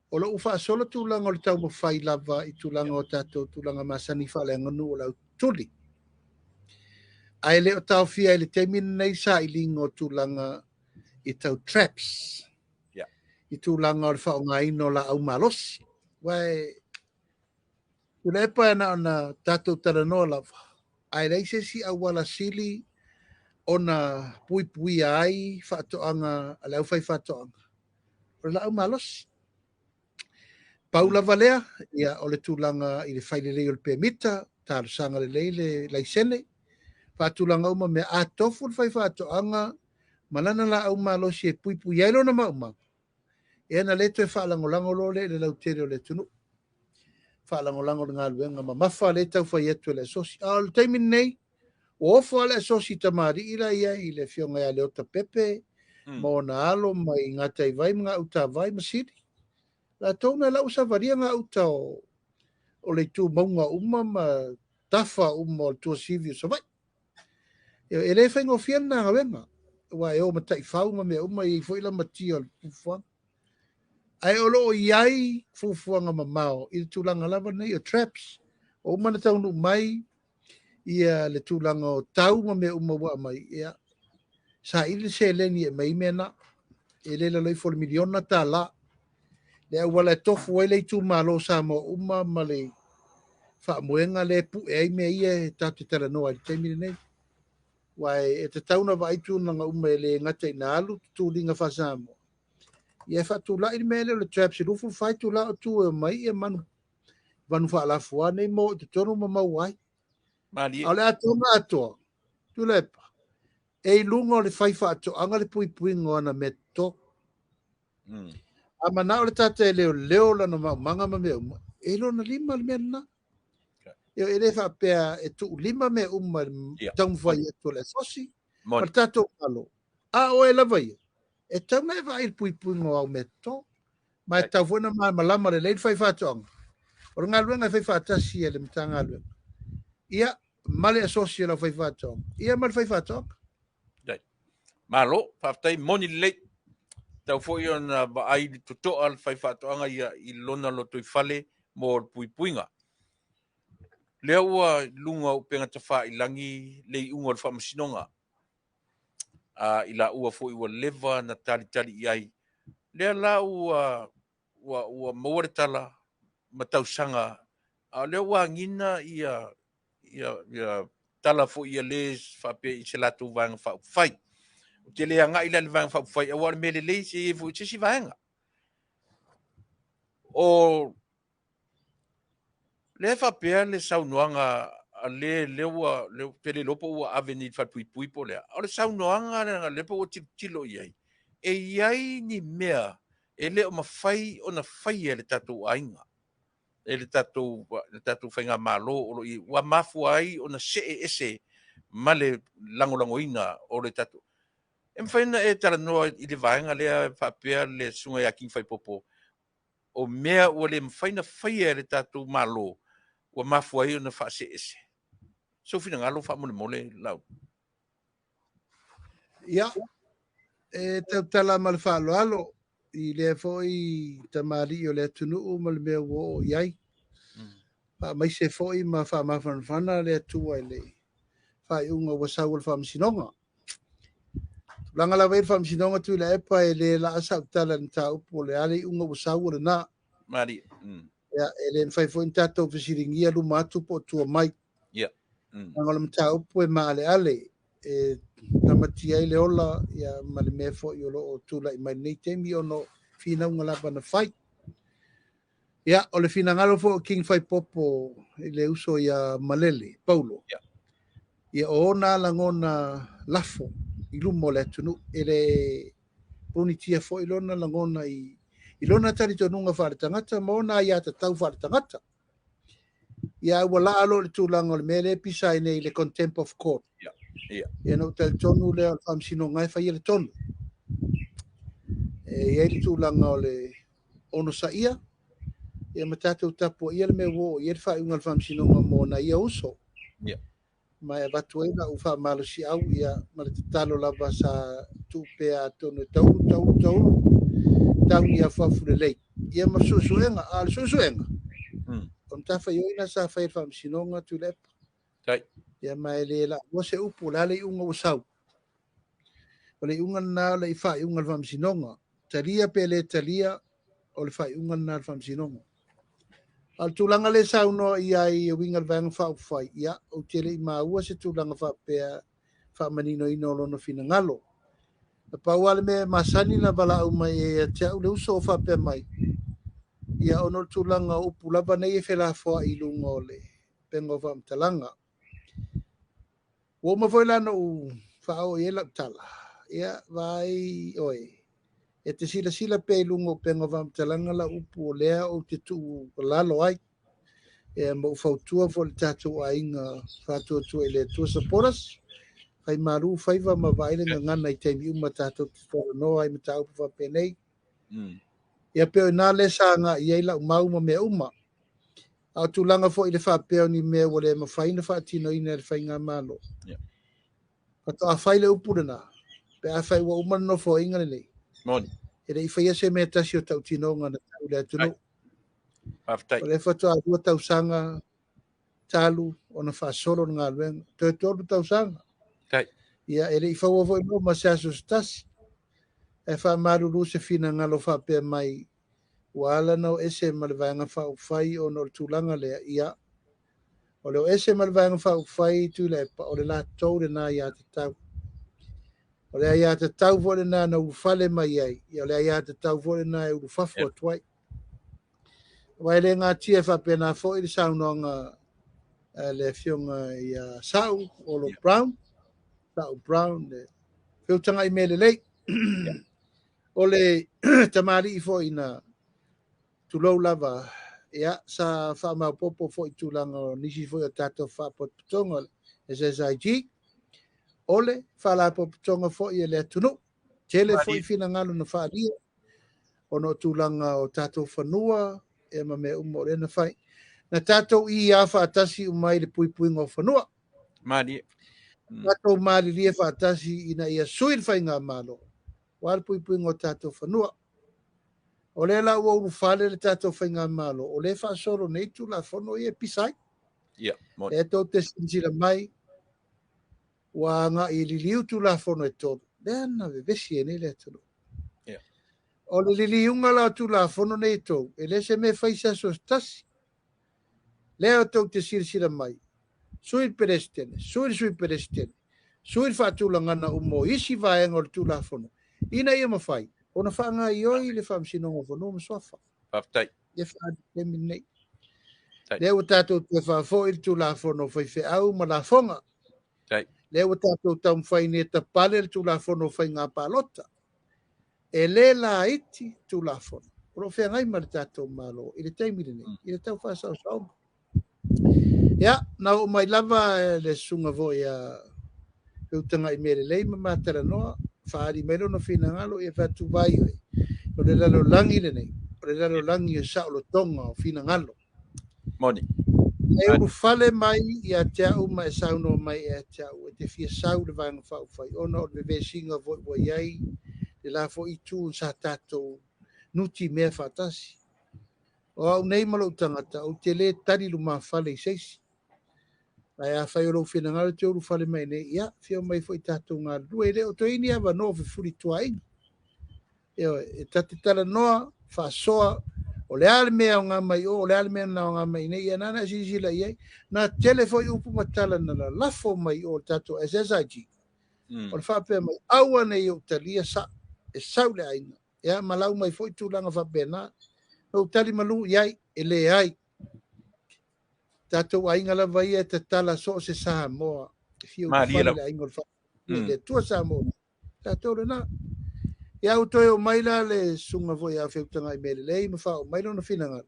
o lo o faasolo tulaga o le taumafai lava i tulaga o tatou tulaga masani faaleaganuu o le autuli. Ae le o taofia i le taimi lenei sailiga o tulaga i tau traps. I tulaga o le faaaogaina o laau malosi. Aua e Tuilaepa e na ona tatou talanoa lava, ae leai se isi auala sili ona puipuia ai faatoaga a le aufaifaatoaga, o le laau malosi. Pau lava lea, ia, o le tulaga i le fai lelei o le pemita, talosaga lelei le laisene, faatulaga uma mea, a tofu le faifaatoaga ma lana laau malosi e puipuia ai lona maumau, ia na le toe faalagolago loa lea i le lautele o le atunuu. Faalagolago le galuega mamafa lea e taufai atu e le asosi. A o le taimi lenei, ua ofo lava le asosi i tamalii la i ai i le afioga ia Leota Pepe, ma ona alo mai Gataivai ma Gautavai ma Sili. Latou na lau savalia gauta o le itumauga uma ma tafa uma o le tuasivi o Savaii. E le faigofie lena galuega, aua e o ma taifau ma mea uma, e i ai foi lamatia o le fuafuaga. Ae o lo o i ai fuafuaga mamao i le tulaga lava nei o traps. Ua uma ona taunuu mai ia le tulaga o tau ma mea uma ua aumai, ia, saili le seleni e aumai ai mea na. E le lalo ifo o le miliona tala. Le auala e tofu ai le itumalo o Samoa uma ma le faamoega lea e pue ai mea ia e tatou te talanoa ai i le taimi lenei. Aua e tatau ona vaai tulaga uma e le gata ina alu tuliga faa-Samoa. Ia e faatulai le mea lea o le traps i 24 itula o tu e omai ia manu vanu faalafua nei mo i totonu ma maua ai. Malie. A o le atoaga atoa, Tuilaepa, e i luga o le fai faatoaga le puipuiga o ana mea toto. A manao le tata e leoleo lana maumaga ma mea uma, e lona lima le mea lena. E le faapea e tuu lima mea uma i le taumafai atu o le asosi ma le tatou Malo. A o oe lava ia, e tatau ona e vaai i le puipuiga o au mea toto. Ma e tatau foi ona malamalama lelei le faifaatoaga. O le galuega e fai faatasi e le Matagaluega, ia, ma le asosi o le aufaifaatoaga, ia ma le faifaatoaga. Malo, faafetai, moni lelei. Tau foi ona vaai le totoa le faifaatoaga ia i lona lotoifale mo le puipuiga. Lea ua i luga o upega tafailagi le iuga o le faamasinoga a i laua foi ua leva na talitali i ai. Lea la ua ua ua maua le tala ma tausaga, a o lea ua agiga ia Ia tala foi ia le faapea i se latou vaega faaupufai. Ou te le agai la i le vaega faaupufai, aua o le mea lelei se i ai foi i se isi vaega. O lea e faapea le saunoaga a le lea ua lea ou te le iloa po ua ave nei i le falepuipui po o le a. O le saunoaga lea po ua tilotilo i ai, e i ai ni mea e le o mafai ona faia e le tatou aiga, e le tatou faigamalo o lo o i ai, ua mafua ai ona see ese ma le lagolagoina o le tatou. E mafai ona e talanoa i le vaega lea faapea le susuga ia King Faipopo, o mea ua le mafai ona faia e le tatou Malo, ua mafua ai ona faasee ese. Sou finagalo faamolemole Laauli. Ia, e tautala ma le faaaloalo i lea foi tamalii o le atunuu ma le mea ua oo i ai. Faamaise foi ma faamafanafana le Atua i le faaiuga ua sau o le faamasinoga. Tulaga lava i le faamasinoga Tuilaepa, e le laa sau tala i le mataupu, o le a le iuga ua sau o lena. Mali. Ia, e le mafai foi ona tatou fesiligia luma atu po o tua mai. Ia. Leaga o le mataupu e maaleale, e tamatia ai le ola, ia, ma le mea foi o lo o tulai mai lenei taimi ona o finauga lava na fai. Ia, o le finagalo foi o King Faipopo i le uso ia Malele, Paulo. Ia. Ia, o ona lagona lafo i luma o le atunuu, e le punitia foi lona lagona i lona talitonuga faale-tagata ma ona aiatatau faale-tagata. Ia, ua laa loa le tulaga o le mea lea e pisa ai nei le contempt of court. Ia. Ia. Ia, na ou talitonu lea o le faamasinoga e faia le tonu. E i ai le tulaga o le onosaia, ia ma tatou tapuaia le mea ua oo i ai le faaiuga o le faamasinoga mo na ia uso. Ia. Ma e avatu ai lau faamalosiau, ia, ma le tatalo lava sa tuu pea atonu e taulu, taulu, taulu, tau ni afuafu lelei. Ia ma suesuega, a o le suesuega, o matafaioi sa fai e le faamasinoga Tuilaepa. Tai. Ia, ma e le laua se upu, o le a le iuga ua sau. O le iuga lena o le faaiuga o le faamasinoga. Talia pe le talia, o le faaiuga lena o le faamasinoga. A o le tulaga le saunoa i ai e uiga i le vaega faaupufai, ia, ou te le i maua se tulaga faapea faamaninoina o lona finagalo. Na pau lava le mea e masani na valaau mai ia te au le uso o faapea mai, ia, ona o le tulaga o upu lava nei e felafoai i luga o le upega o faamatalaga. Ua uma foi la na ou faaoo i ai lau tala, ia, vaai oe, e te silasila pea i luga o upega o faamatalaga lau upu o lea ou te tuu lalo ai. Ia, ma ou fautua foi le tatou aiga faatuatua i le Atua supporters, fai malu faiva ma vaai le gagana i taimi uma tatou te talanoa ai mataupu faapenei. Ia, pe o ina le sa agai i ai lau mau ma mea uma. A o tulaga foi i le faapea o ni mea ua le mafai ona faatinoina e le faigamalo. Ia. Faatoa fai le upu lena, pe afai ua uma le nofoaiga lenei. Moni. E le i faia se mea tasi o tautinoga na tau i le atunuu. Faafetai. O le faatoa 2 tausaga talu ona faasolo le galuega. Toe 3 tausaga. Tai. Ia, e le i faua foi ma se aso se tasi. E faamalulu se finagalo faapea mai, ua ala na o ese ma le vaega faaupufai ona o le tulaga lea. Ia, o le o ese ma le vaega faaupufai Tuilaepa, o le latou lena ia tatau. O le aiatatau foi lena na ulufale mai ai, ia o le aiatatau foi lena e ulufafo atu ai. Aua e le gatia e faapena foi le saunoaga a le afioga ia Sa'u, Olo Brown, Sa'u Brown, le feutagai mea lelei. O le tamalii foi na tulou lava, ia, sa faamaopopo foi tulaga o nisi foi o tatou faapotopotoga o le SSIG, o le faalapotopotoga foi e le atunuu. Tele foi finagalo na faaalia ona o tulaga o tatou fanua, ia ma mea uma o lea na fai. Na tatou ia faatasi uma i le puipuiga o fanua. Mali. Tatou malilie faatasi ina ia sui le faigamalo, ua le puipuiga o tatou fanua. O lea la ua ulufale le tatou faigamalo, o lea faasolo nei Tulafono ia e pisa ai. Ia, moni. E tou te silasila mai, ua agai i liliu Tulafono e 3, lea na vevesi ai nei le atunuu. Ia. O le liliuga la o Tulafono nei e 3, e le se mea fai se aso se tasi. Lea tou te silasila mai, Sui le Peresetene, sui le Sui Peresetene, sui le faatulagana uma o isi vaega o le Tulafono, ina ia mafai ona faagaoioi le Faamasinoga o Fanua ma Suafa. Faafetai. Ia faaali lenei. Lea ua tatou toe faafoi le Tulafono o Faifeau ma Lafoga. Lea ua tatou taumafai nei e tapale le Tulafono o Faiga Palota. E lē laiti Tulafono o lo o feagai ma le tatou Malo i le taimi lenei, i le tau faasaosaoga. Ia, na oo mai lava le susuga foi a Feutagai Mea Lelei ma matalanoa, faaali mai lona finagalo, ia fai atu vai oe, o le lalolagi lenei, o le lalolagi o saolotoga o finagalo. Moni. E ulufale mai ia te au ma e saunoa mai ia te au, e te fia sau le Vaega Faaupufai, ona o le vevesiga foi ua i ai le la foi itu sa tatou nuti mea faatasi. O au nei ma lou tagata, ou te lē tali lumafale i se isi. Ae afai o lou finagalo te ulufale mai nei, ia, fia mai foi tatou galulue, e le o toe ni avanoa o fefulituaaiga. E ta te talanoa, faasoa, o le a le mea aoga mai o, o le a le mea na aoga mai nei, ia nana e silasila i ai. Na tele foi upu ma tala na lalafo mai o le tatou SSIG. O le faapea mai, aua nei ou talia sa, e sau le aiga. Ia, ma lau mai foi tulaga faapena. Na ou tali malu i ai, e leai. Tatou aiga lava ia e tatala so o se Samoa. E fia Malie ulufale lava. le aiga o le le Atua Samoa. Tatou lena. Ia ua toe oo mai la le susuga foi ia Feutagai Mea Lelei ma faaoo mai lona finagalo.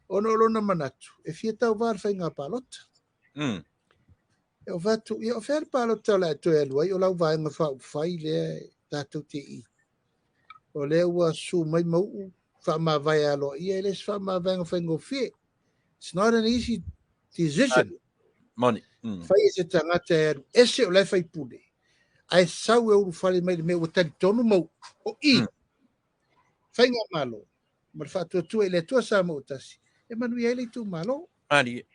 Ona o lona manatu, e fia tauvā le faiga palota. E o fai atu, ia o fea le palota o le a e toe alu ai, o lau Vaega Faaupufai lea e tatou te i. O lea ua susu mai Mauu, faamavae aloaia, e le se faamavaega faigofie. It's not an easy decision. Moni. Fai e se tagata e alu ese o la e faipule, ae sau e ulufale mai le mea ua talitonu Mauu. O i, faiga malo, ma le faatuatua i le Atua Samoa tasi, e manuia ai le itumalo. Malie.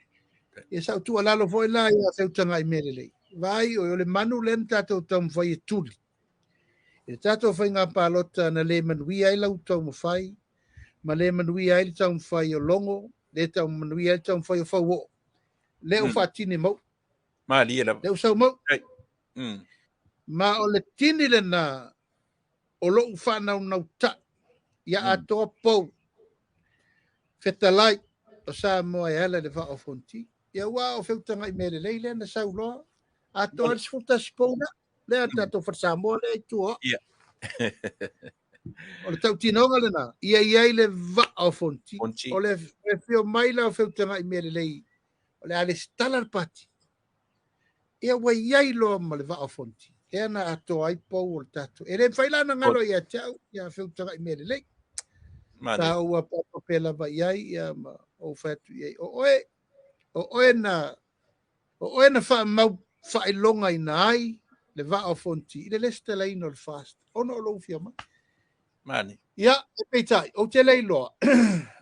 Ia sau tuualalo foi la ia Feutagai Mea Lelei. Vaai oe, o le manu lea na tatou taumafai e tuli. I le tatou faiga palota na le manuia ai lau taumafai, ma le manuia ai le taumafai o Logo, le manuia ai le taumafai o Fauoo. Lea ua faatini Mauu. Malie lava. Lea ua sau Mauu. Ma o le tini lena o lou faanaunautai ia atoa pou fetalai o Samoa e ala i le Vaa o Fonoti. Ia ua o Feutagai Mea Lelei lea na sau loa atoa le 11 pou lea. Lea tatou fale Samoa lea i tua. O le tautinoga lena, ia i ai le Vaa o Fonoti. Fonoti. O le fio mai la o Feutagai Mea Lelei, o le a lesitala le pati. Ia ua i ai loa ma le Vaa o Fonoti. Lea na atoa ai pou o le tatou. E le mafai la na galo ia te au, ia Feutagai Mea Lelei. Mani. Sa ua papape lava i ai, ia ma ou fai atu i ai. O oe, o oe na, o oe na faamau faailoga ina ai le Vaa o Fonoti i le lesitalaina o le FAST, ona o lou fia mai. Mani. Ia, e peitai, ou te le iloa.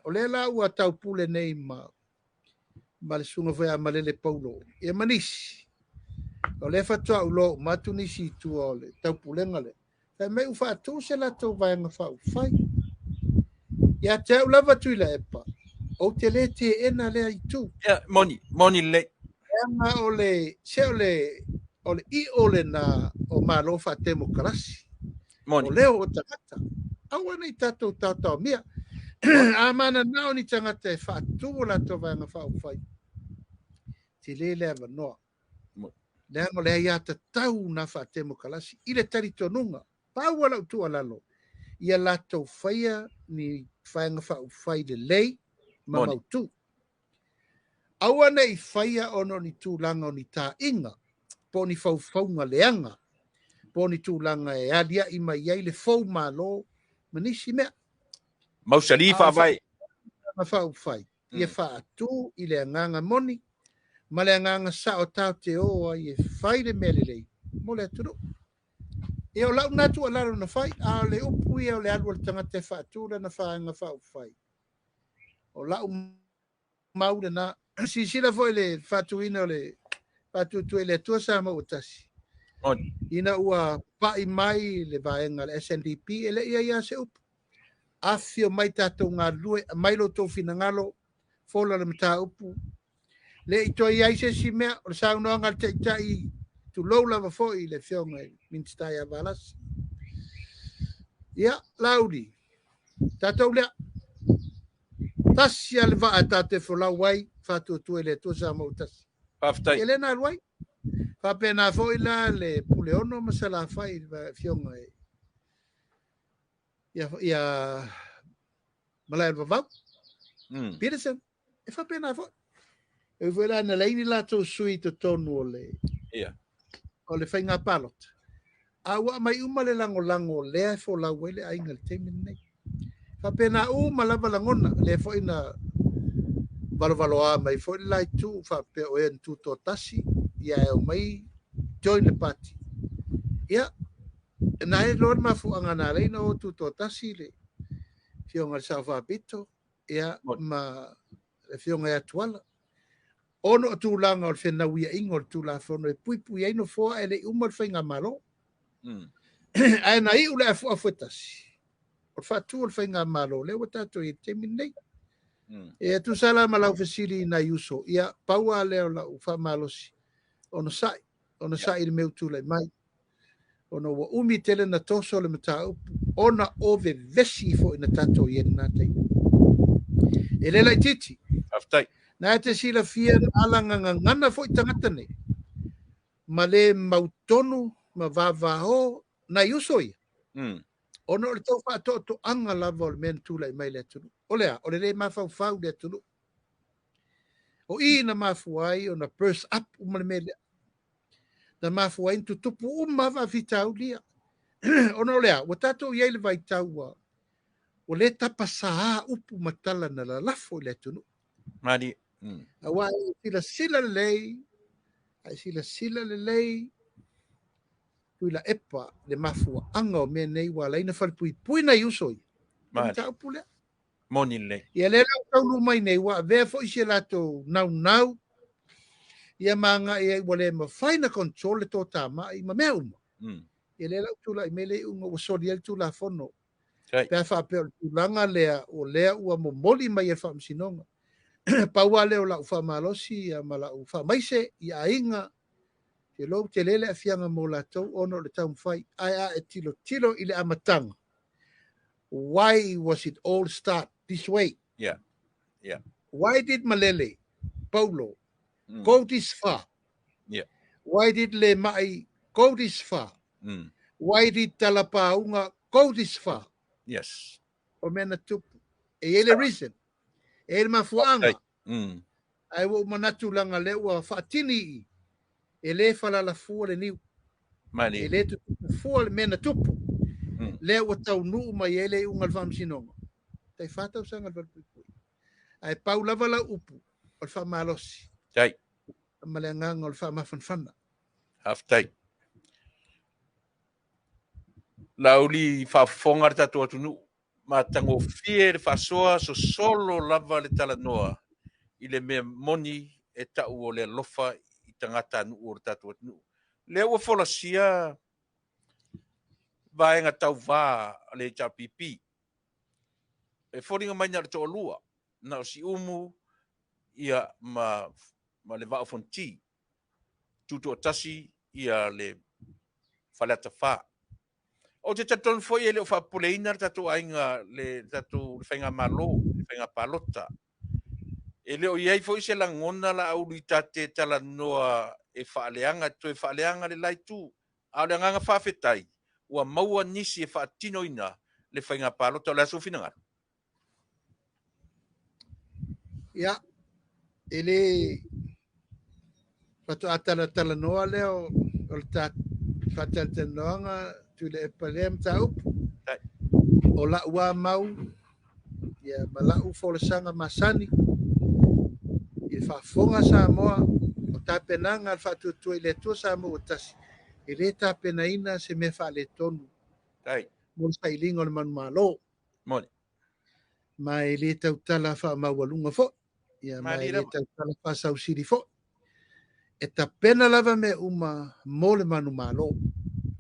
O lea la ua taupule nei ma le susuga foi a Malele Paulo. Ia ma nisi. O lea faatoa ou loa uma atu nisi i tua o le taupulega lea. Fai mai ua faatu se latou Vaega Faaupufai. Ia te au lava Tuilaepa, ou te le teena lea itu. Ia, moni, moni lelei. Leaga o le, se o le, o le io lena o Malo faatemokarasi. Moni. O leo o tagata. Aua nei tatou taotaomia. A mananao ni tagata e faatu o latou Vaega Faaupufai, te le le avanoa. Leaga o le aiatatau na faatemokarasi i le talitonuga. Pau lau tuualalo, ia latou faia ni Vaega Faaupufai lelei ma Moni. mautu. Aua nei faia ona o ni tulaga o ni ta'iga, po o ni faufauga leaga, po o ni tulaga e alia'i mai ai le fou malo ma nisi mea. Mausali A o faavae. Vaega Faaupufai, ia faatu i le agaga moni ma le agaga sao tatou te o ai e fai le mea lelei mo le atunuu. Ia o lau na tuualalo na fai, a o le upu ia o le alu o le tagata e faatu lana Vaega Faaupufai. O lau mau lena. Silasila foi le faatuina o le faatuatua i le Atua Samoa tasi. Moni. Ina ua pa'i mai le vaega le SNDP, e le i ai lava se upu. Afifio mai tatou galulue, aumai lo outou finagalo, fola le mataupu. Le i toe i ai se isi mea, o le saunoaga a le Taitai, tulou lava foi i le Afioga i le Minisita ia Valasi. Ia, Laauli, tatou lea. Tasi lava le vaa e tatou te folau ai, faatuatua i le Atua Samoa ua tasi. Faafetai. Ia lea na alu ai. Faapena foi la le Puleono ma Salafai i le Afioga i ia Malae o le Vavau. Peterson, e faapena foi. E ui foi la na leai ni latou sui i totonu o le o le faiga palota, a ua aumai uma le lagolago lea e folau ai le aiga i le taimi lenei. Faapena uma lava lagona, lea foi na valovaloa mai foi le la itu faapea o ea na tutoatasi, ia e omai join le party. Ia, na e loa le mafuaaga na ala ai ona o tutoatasi le Afioga i le Sao Faapito, ia, ma le Afioga ia Tuala. Ona o tulaga o le fenauiaiga o le Tulafono e puipui ai nofoa ae le i uma le faigamalo. Ae na iu le afuafu e tasi, o le faatu o le faigamalo, lea ua tatou i ai i le taimi lenei. E tusa la ma lau fesili i nai uso, ia, pau lava lea o lau faamalosi, onosai, onosai i le mea ua tulai mai. Ona ua umi tele na toso le mataupu, ona o vevesi foi na tatou i ai i lena taimi. E le laitiiti. Faafetai. Na e te silafia na alagagagana foi tagata nei, ma le mautonu ma vavao nai uso ia. Ona o le tau faatoatoaga lava o le mea na tulai mai i le atunuu. O le a? O le le mafaufau i le atunuu. O i na mafua ai ona burst up uma le mea lea. Na mafua ai na tutupu uma faafitauli ia. Ona o le a? Ua tatou i ai i le vaitau ua le tapasā upu ma tala na lalafo i le atunuu. Mali. Aua e silasila lelei, a e silasila lelei, Tuilaepa le mafuaaga o mea nei ua ala ai ona falepuipui nai uso ia. Mali. Mataupu lea. Moni lelei. Ia lea la ua taunuu mai nei, ua avea foi si a latou naunau, ia ma agai ai ua le mafai ona control le totamai ma mea uma. Ia lea la ua tulai mai le iuga ua soli ai le Tulafono. Pe a faapea o le tulaga lea, o lea ua momoli mai e le Faamasinoga. Pau lava lea o lau faamalosi ma lau faamaise i aiga, te lou tele le aafiaga mo latou ona o le taumafai. Ae a e tilotilo i le amataga, why was it all start this way? Why did Malele, Paulo, go this far? Why did Le Mai go this far? Why did Talapaunga go this far? O mea na tupu. E i ai le reason. E i ai le mafuaaga. Ae ua ou manatu leaga lea ua faatini i e le falalafua le niu. Mali. E le tutupu fua le mea na tupu. Lea ua taunuu mai ai le iuga o le Faamasinoga. Tai 4 tausaga le falepuipui. Ae pau lava lau upu o le faamalosi. Tai. Ma le agaga o le faamafanafana. Faafetai. Laauli faafofoga le tatou atunuu, matagofie le faasoa sosolo lava le talanoa i le mea moni e tau o le alofa i tagatanuu o le tatou atunuu. Lea ua folasia vaega tauvā a le HRPP. E foliga mai na o le toalua, na o Siumu ia ma le Vaa o Fonoti. Tutoatasi ia le Faleata 4. Ou te talitonu foi e le o faapopoleina le tatou aiga, le tatou faigamalo, le faiga palota. E le o i ai foi se lagona Laauli ta te talanoa e faaleaga, toe faaleaga le la itu. A o le agaga faafetai, ua maua nisi e faatinoina le faiga palota o le aso finagalo. Ia, e le faatoa talatalanoa lea o le faatalatalanoaga Tuilaepa lea mataupu. O lau a mau, ia, ma lau folasaga masani i le faafofoga Samoa, o tapenaga a le faatuatua i le Atua Samoa ua tasi, e le tapenaina se mea faaletonu mo le sailiga o le manumalo. Moni. Ma e le tautala faamaualuga foi, ia, ma e le tautala faasausili foi. E tapena lava mea uma mo le manumalo,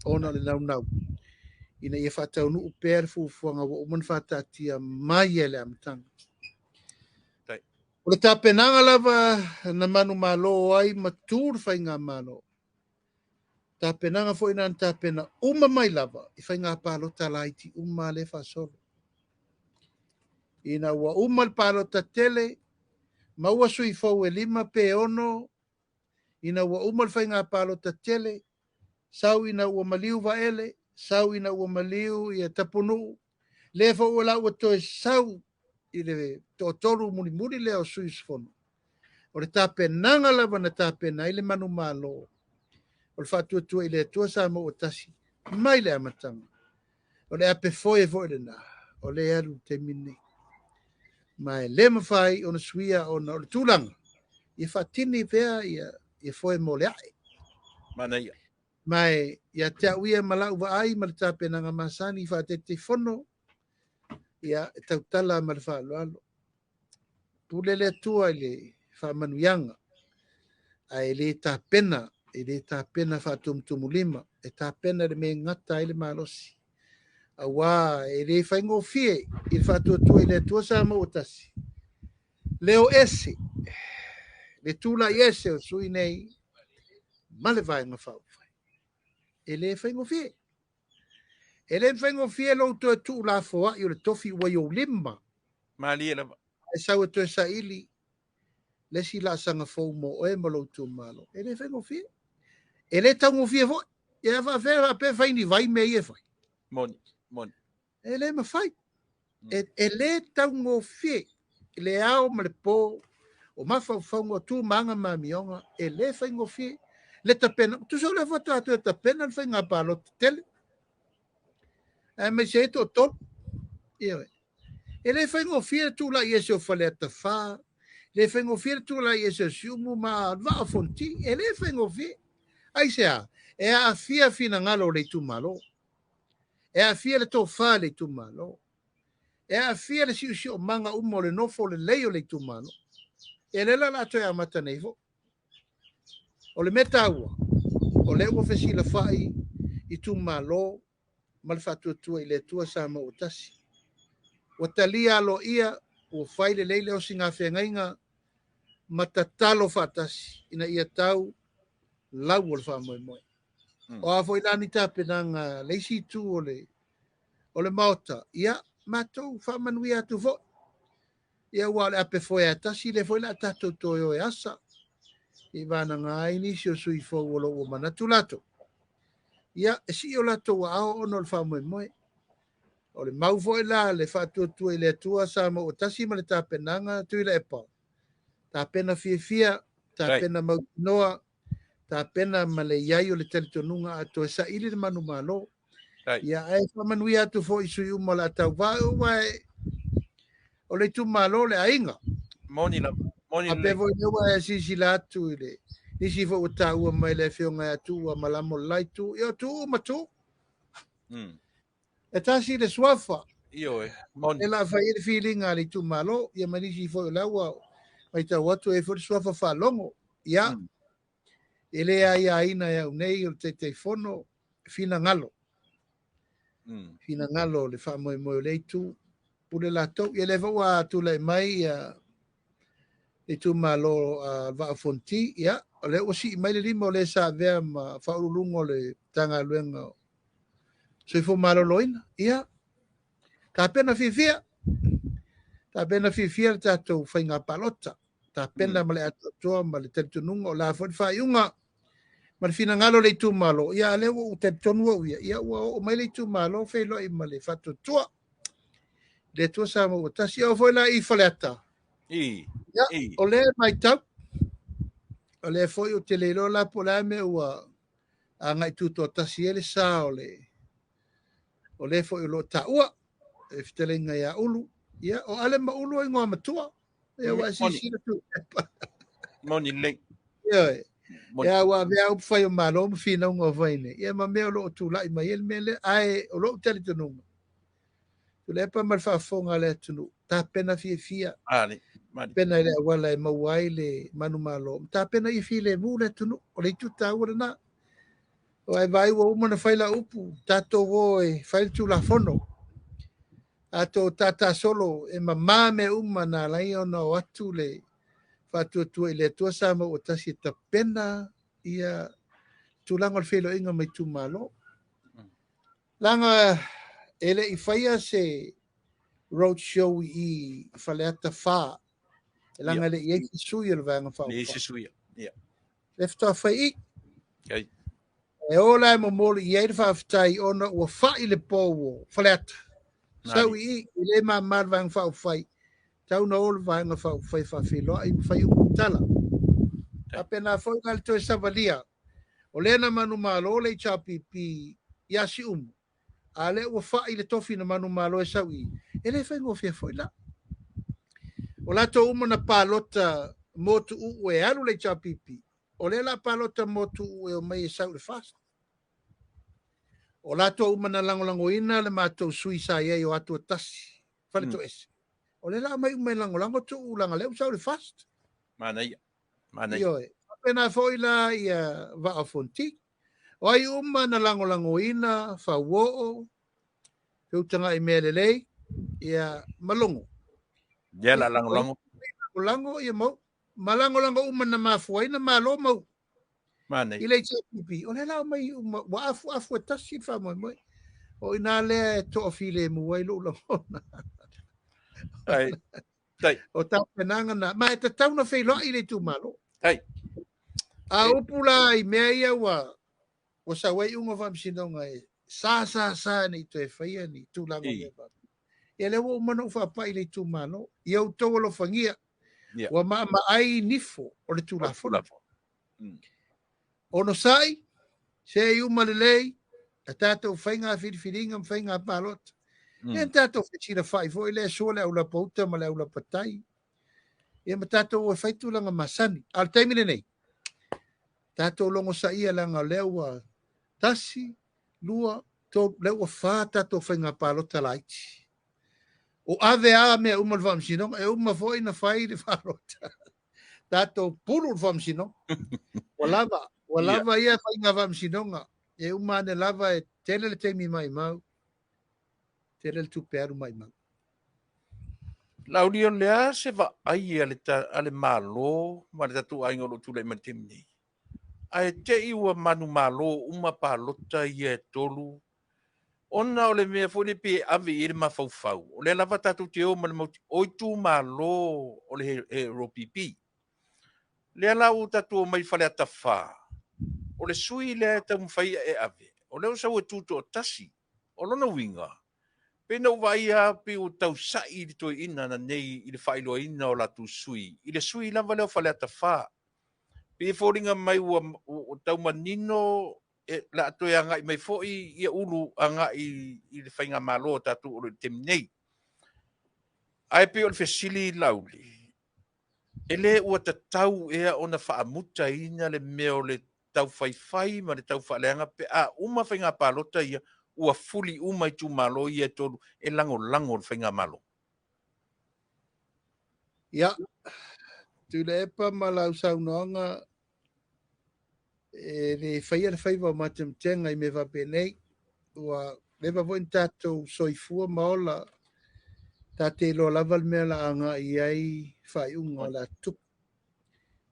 ona o le naunau, ina ia faataunuu pea le fuafuaga ua uma ona faataatia mai e le amataga. O le tapenaga lava na manumalo ai ma tu le faigamalo. Tapenaga foi na tapena uma mai lava i faiga palota laiti uma le faasolo. Ina ua uma le palota tele, maua sui fou e 5 pe 6, ina ua uma le faiga palota tele, sau ina ua maliu Vaele, sau ina ua maliu ia Tapunuu, le foi ua la ua toe sau i le toatolu mulimuli lea o sui usufono. O le tapenaga lava na tapena ai le manumalo, o le faatuatua i le Atua Samoa ua tasi mai le amataga. O le ape foe foi lena, o le alu taimi nei. Ma e le mafai ona suia ona o le tulaga, ia faatini pea ia foe mo le ae. Manaia. Ma e ia te au ia ma lau vaai ma le tapenaga masani faateteifono, ia e tautala ma le faaaloalo. Pule le Atua i le faamanuiaga, ae le tapena, e le tapena faatumutumulima, e tapena le mea gata ai le malosi. Auā e le faigofie i le faatuatua i le Atua Samoa ua tasi. Leo ese, le tulai ese o sui nei ma le vaega faaupufai. E le faigofie. E le faigofie lou toe tuulafoai o le tofi ua i ou lima. Malie lava. E sau e toe saili le isi laasaga fou mo oe ma lou itumalo. E le faigofie. E le taugofie foi. Ia faafea faapea fai ni vai mea ia e fai. Moni, moni. E le mafai. E le taugofie. Le ao ma le po o mafaufauga o tu maga ma amioga, e le faigofie. Le tapena, tusa o le faatoa toe tapena le faiga palota tele. Ae mai se toatolu. Ia e le faigofie le tulai ese o Faleata 4, le faigofie le tulai ese o Siumu ma Vaa o Fonoti, e le faigofie. Aisea, e aafia finagalo o le itumalo. E aafia le tofa le itumalo. E aafia le siosiomaga uma o le nofo lelei o le itumalo. E le la toe amata nei fo. O le mea taua, o le ua fesilafai itumalo ma le faatuatua i le Atua Samoa ua tasi. Ua talia aloaia, ua fai lelei le osigafeagaiga ma tatalo faatasi ina ia tau lau o le faamoemoe. O a foi la ni tapenaga le isi itu o le maota, ia matou faamanuia atu foi. Ia ua o le ape foe a tasi le foi la tatou toe o e asa. I vanaga ai nisi o sui fou o lou ua manatu latou. Ia, e sii o latou aao ona o le faamoemoe. O le mau foi la le faatuatua i le Atua Samoa ua tasi ma le tapenaga Tuilaepa. Tapena fiafia, tapena mautinoa, tapena ma le iai o le talitonuga a toe saili le manumalo. Ia, ae faamanuia atu foi sui uma o le a tauvaa ua e o le itumalo le aiga. Moni lava. Moni A pe foi lea ua e silasila atu i le nisi foi ua taua mai le afioga ia Tuua Malamo le la itu. Ia o Tuuu ma Tu. E tasi le suafa. Ioe, moni. E la fai ai le filiga a le itumalo, ia ma nisi foi o la ua matau atu e foi le suafa faalogo. Ia, e le aiaina e au nei o le Taitaifono finagalo. Finagalo o le faamoemoe o le itu. Pule latou. Ia le foi ua tulai mai ia le itumalo Vaa o Fonoti. Ia, o lea ua sii mai le lima o le sa avea ma faauluuluga o le Matagaluega o Soifua Maloloina. Ia, tapena fiafia. Tapena fiafia le tatou faiga palota. Tapena ma le atoatoa ma le talitonuga o la foi le faaiuga ma le finagalo o le itumalo. Ia, lea ua ou talitonu au ia, ia ua oo mai le itumalo feiloai ma le faatuatua. Le Atua Samoa ua tasi. O foi la i Faleata. Ia, o lea matau. O lea foi o te le iloa la po o le a mea ua agai tutoatasi ai le sa o le o lea foi o lo o taua e fetalaiga ia Ulu. Ia, o Ale ma Ulu o igoa matua. Ia, ua silasila tu. Moni lelei. Ia, ia ua avea upu fai o Malo ma finauga o fai nei. Ia ma mea o lo o tulai mai ai le mea lea. Ae o lou talitonuga. Tuilaepa ma le faafofoga a le atunuu. Tapena fiafia. Ali, mali. Tapena i le auala e maua ai le manumalo. Tapena ia filemu le atunuu. O le itu taua lena. O ai vai ua uma na fai la upu. Tatou o e fai le tulafono. Ato tata solo e mamā mea uma na alai ona o atu le Faatuatua i le Atua Samoa ua tasi e tapena ia tulaga o le feiloaiga ma itumalo. Leaga e le i faia se road show i Faleata 4, leaga e le i i ai se sui o le Vaega Faaupufai. Se sui. Le faatoa fai i. E o la e momoli i ai le faafetai ona ua fai le pou o Faleata. Sau i i le mamā le Vaega Faaupufai, tau na o le Vaega Faaupufai faafeiloai ma fai upu tala. Faapena foi la le toe savalia, o lea na manumalo le HRPP ia Siumu, a lea ua fai le tofi na manumalo e sau i, e le faigofie foi la. O latou uma na palota mo Tuuu e alu le HRPP, o lea la palota mo Tuuu e o mai e sau le FAST. O latou uma na lagolagoina le matou sui sa i ai o atu tasi, fale toese. O lea la mai uma e lagolago Tuuu laga lea ua sau le FAST. Manaia. Manaia. Ioe. Faapena foi la ia Vaa o Fonoti. O ai uma na lagolagoina, fauoo, feutagai mea lelei, ia malogo. Ia la lagolago. Lagolago ia mau. Ma lagolago uma na mafua ai na malo mau. Manaia. I le HRPP, o lea la mai uma, ua afu afu e tasi le faamoemoe. O ina lea e toafilemu ai lou lagona. Ai. Tai. O tapenaga na, ma e tatau na feiloai le itumalo. Tai. A upu la i mea ia ua sau ai uga faamasinoga e sa sa sa nei toe faia ni tulaga o mea faapea. Ia lea ua uma na ou faapai i le itumalo. Ia outou alofagia. Ua maamaai nifo o le Tulafono. Ono sai, se i uma lelei, a tatou faiga filifiliga ma faiga palota. Ia tatou fesilafai foi lea sua le aulapauta ma le aulapatai. Ia ma tatou e fai tulaga masani. A o le taimi lenei, tatou logo saia leaga o lea ua 1, 2, 3, lea ua 4 tatou faiga palota laiti. O ave a mea uma le faamasinoga, e uma foi na fai le palota. Tatou pulu le faamasinoga. Ua lava, ua lava ia faiga faamasinoga. E uma ane lava e tele le taimi maimau, tele le tupe alu maimau. Lauli o lea se vaai a le Malo ma le tatou aiga o lo o tulai mai le taimi nei. Ae te i ua manumalo uma palota ia e 3, ona o le mea foi le pe ave i le mafaufau. O lea lava tatou te o ma le mauti, o itumalo o le RPP. Lea la ua tatou mai Faleata 4, o le sui lea e taumafai e ave, o lea ua sau e tutoatasi. O lona uiga, pe na ou vaai lava pe ua tausai i le toeaina na nei i le faailoaina o latou sui, i le sui lava lea o Faleata 4. Pe foliga mai ua tau manino e la toe agai mai foi ia ulu agai i le faigamalo o tatou o le taimi nei. Ae pe o le fesili Lauli, e le ua tatau ea ona faamutaina le mea o le taufaifai ma le taufaaleaga pe a uma faiga palota ia ua fuli uma itumalo ia e 3 e lagolago le faigamalo. Ia, Tuilaepa ma lau saunoaga e le faia le faiva o matematega i mea faapenei. Ua leva foi na tatou soifua ma ola, tate iloa lava le mea la agai i ai faaiuga o le atupu.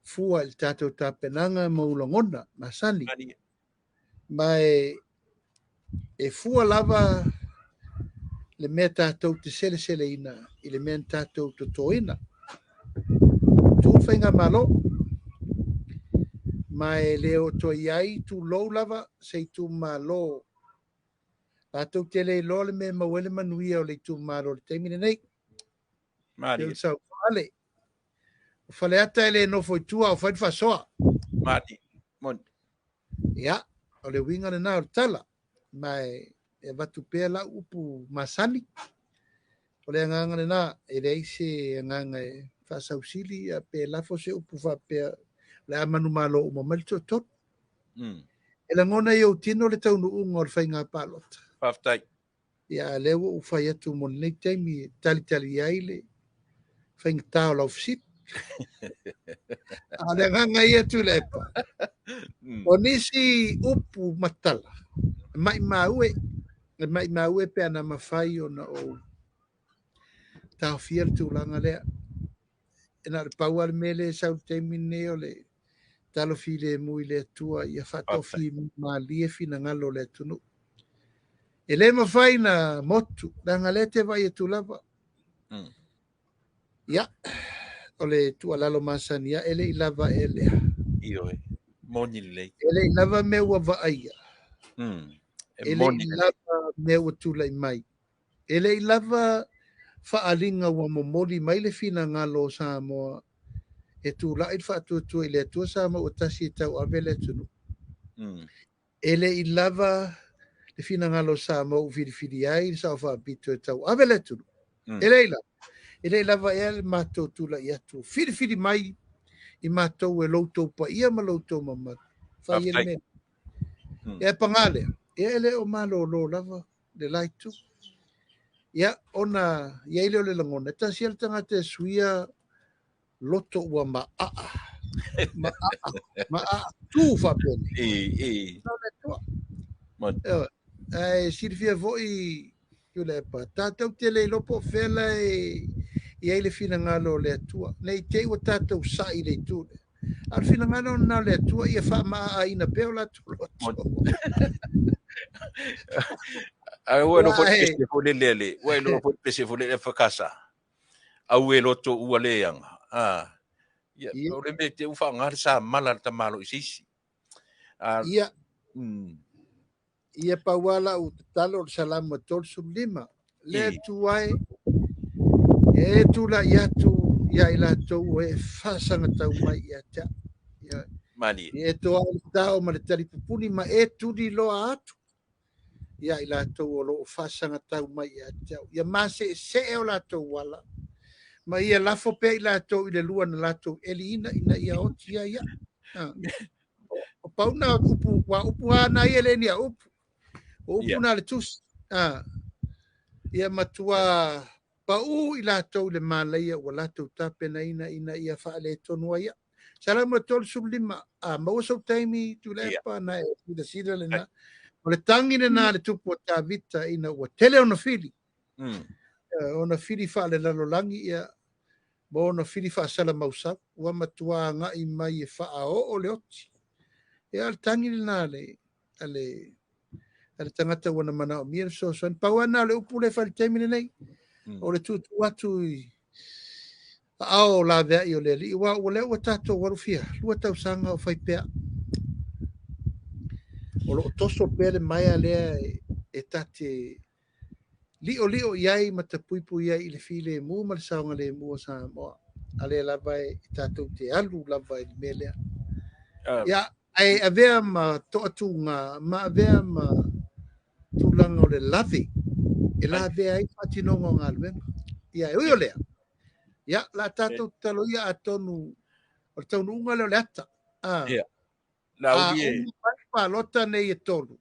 Fua i le tatou tapenaga ma ulagona masani. Ma e fua lava le mea tatou te seleseleina i le mea na tatou totoina. Tu faiga malo. Ma e le o toi ai tulou lava se itumalo. Tatou te le iloa le mea maua ai le manuia o le itumalo o le taimi lenei. Mali. Sau fale. O Faleata e le nofo i tua o fai le faasoa. Mali. Moni. Ia, o le uiga lena o le tala. Ma e avatu pea lau upu masani. O le agaga lena, e leai se agaga e faasausili ia pe lafo se upu faapea le a manumalo uma mai le toatolu. E lagona i ou tino le taunuuga o le faiga palota. Faafetai. Ia, lea ua ou fai atu mo lenei taimi e talitali ai le faigata o lau fesili. A le agaga ia Tuilaepa. O nisi upu matala, e maimau e pe ana mafai ona ou taofia le tulaga lea. E na o le pau lava le mea lea e sau i le taimi lenei o le talo filemu i le Atua ia faatofimalie finagalo o le atunuu. E le mafai na motu, leaga o lea e te vaai atu lava. Ia, o le tuualalo masani lava, e le i lava ea lea. Ioe, moni lelei. E le i lava mea ua vaaia. E le i lava mea ua tulai mai. E le i lava faaaliga ua momoli mai le finagalo o Samoa e tulai le faatuatua i le Atua Samoa ua tasi e tauave le atunuu. E le i lava le finagalo o Samoa ua filifili ai le Sao Faapito e tauave le atunuu. E le i lava. E le i lava ea le matou tulai atu filifili mai i matou e loutou paia ma loutou mamalu. Fai ai le mea. Ia e paga lea, ia e le o malolo lava le la itu. Ia, ona i ai lea o le lagona, e tasi lava le tagata e suia loto ua maaa, maaa, maaa, tu faapenei. I. Ae silafia foi Tuilaepa, tatou te le iloa po o fea la e i ai le finagalo o le Atua, ne i te i ua tatou sai i le itu lea. A o le finagalo lena o le Atua ia faamaaaina pea o latou loto. Ae ua iloa foi le pese foi lele le, ua iloa foi le pese foi lele FKS. Au e loto ua le aga. Ia, o le mea te u whaonga le sa mala le tamalo i se isi. Ia. Ia pau lava lau tatalo o le Salamo 35. Le Atua e, e tulai atu ia i latou o e faasagatau mai ia te au. Ia, Malie. Ia e toa le tao ma le talipupuni ma e tuliloa atu ia i latou o loo faasagatau mai ia te au. Ia maseesee o latou ala, ma ia lafo pea i latou i le lua na latou eliina ina ia oti ai ia. O pauna upu, ua upu a na ia le ni a upu. O upu na le tusi. Ia matua pau i latou le malaia ua latou tapenaina ina ia faaletonu ai ia. Salamo 35, a maua sou taimi Tuilaepa na e silasila lena. O le tagi lena le tupu o Tavita ina ua tele ona fili. Ona fili faalelalolagi ia ma ona fili faasala-mausau. Ua matua agai mai e faaoo le oti. Ia o le tagi lena le a le tagata ua na manaomia le fesoasoani. Pau lava lena o le upu lea e fai i le taimi lenei. O le tuutuu atu i aao laveai o le Alii. Ua ua lea ua tatou alofia, 2 tausaga o fai pea. O loo toso pea le maea lea e tate liolio i ai ma tapuipui ai i le filemu ma le saogalemu o Samoa. A lea lava e tatou te alu lava i le mea lea. Ia, ae avea ma toatuga, ma avea ma tulaga o le lave, e lavea ai faatinoga o galuega. Ia, e ui o lea, ia, la tatou tatalo ia atonu o le taunuuga lea o le ata. Ia. La uli e. Uma mai palota nei e 3.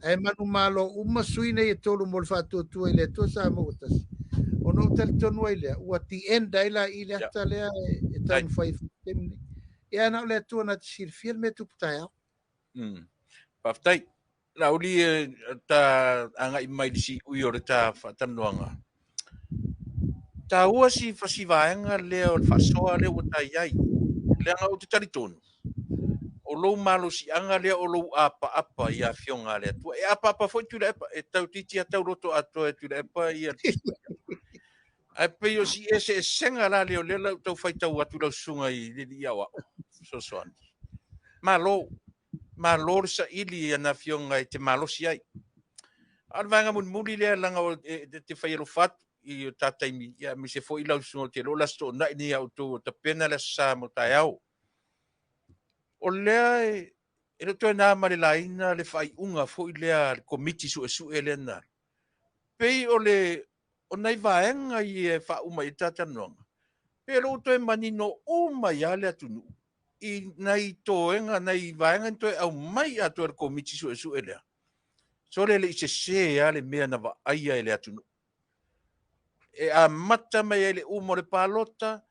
Ae manumalo uma sui nei e 3 mo le faatuatua i le Atua Samoa ua tasi. Ona ou talitonu ai lea, ua the end ai la i le ata lea e taumafai e fai taimi nei. Ia na o le Atua na te silafia le mea tupu taeao. Faafetai. La uli e ta agai mai le siui o le ta faatanoaga. Taua si fasivaega lea o le faasoa lea ua tai ai. Leaga ou te talitonu, o lou malosiaga lea o lou apaapa i afioga a le Atua. E apaapa foi Tuilaepa, e tau titi a tau loto atoa e Tuilaepa ia. Ae pei o si eseesega la lea o lea lau tau faitau atu lau susuga i le alii aoao. Fesoasoani. Malo. Malo le saili ia na afioga e te malosi ai. A o le vaega mulimuli lea laga o te fai alofa atu i o ta taimi, ia aemaise foi lau susuga o te iloa o le aso toonai nei a outou o tapena le aso sa mo taeao. O lea e le o toe na ma le laina le faaiuga foi lea a le komiti suesue lea na alu. Pei o le o nai vaega ia e faauma i ai le talanoaga, pe o lea ua toe manino uma ia le atunuu i nai toega, nai vaega ni toe aumai atoa e le komiti suesue lea. So le le i sese lava le mea na vaaia e le atunuu. E amata mai ai le uma o le palota,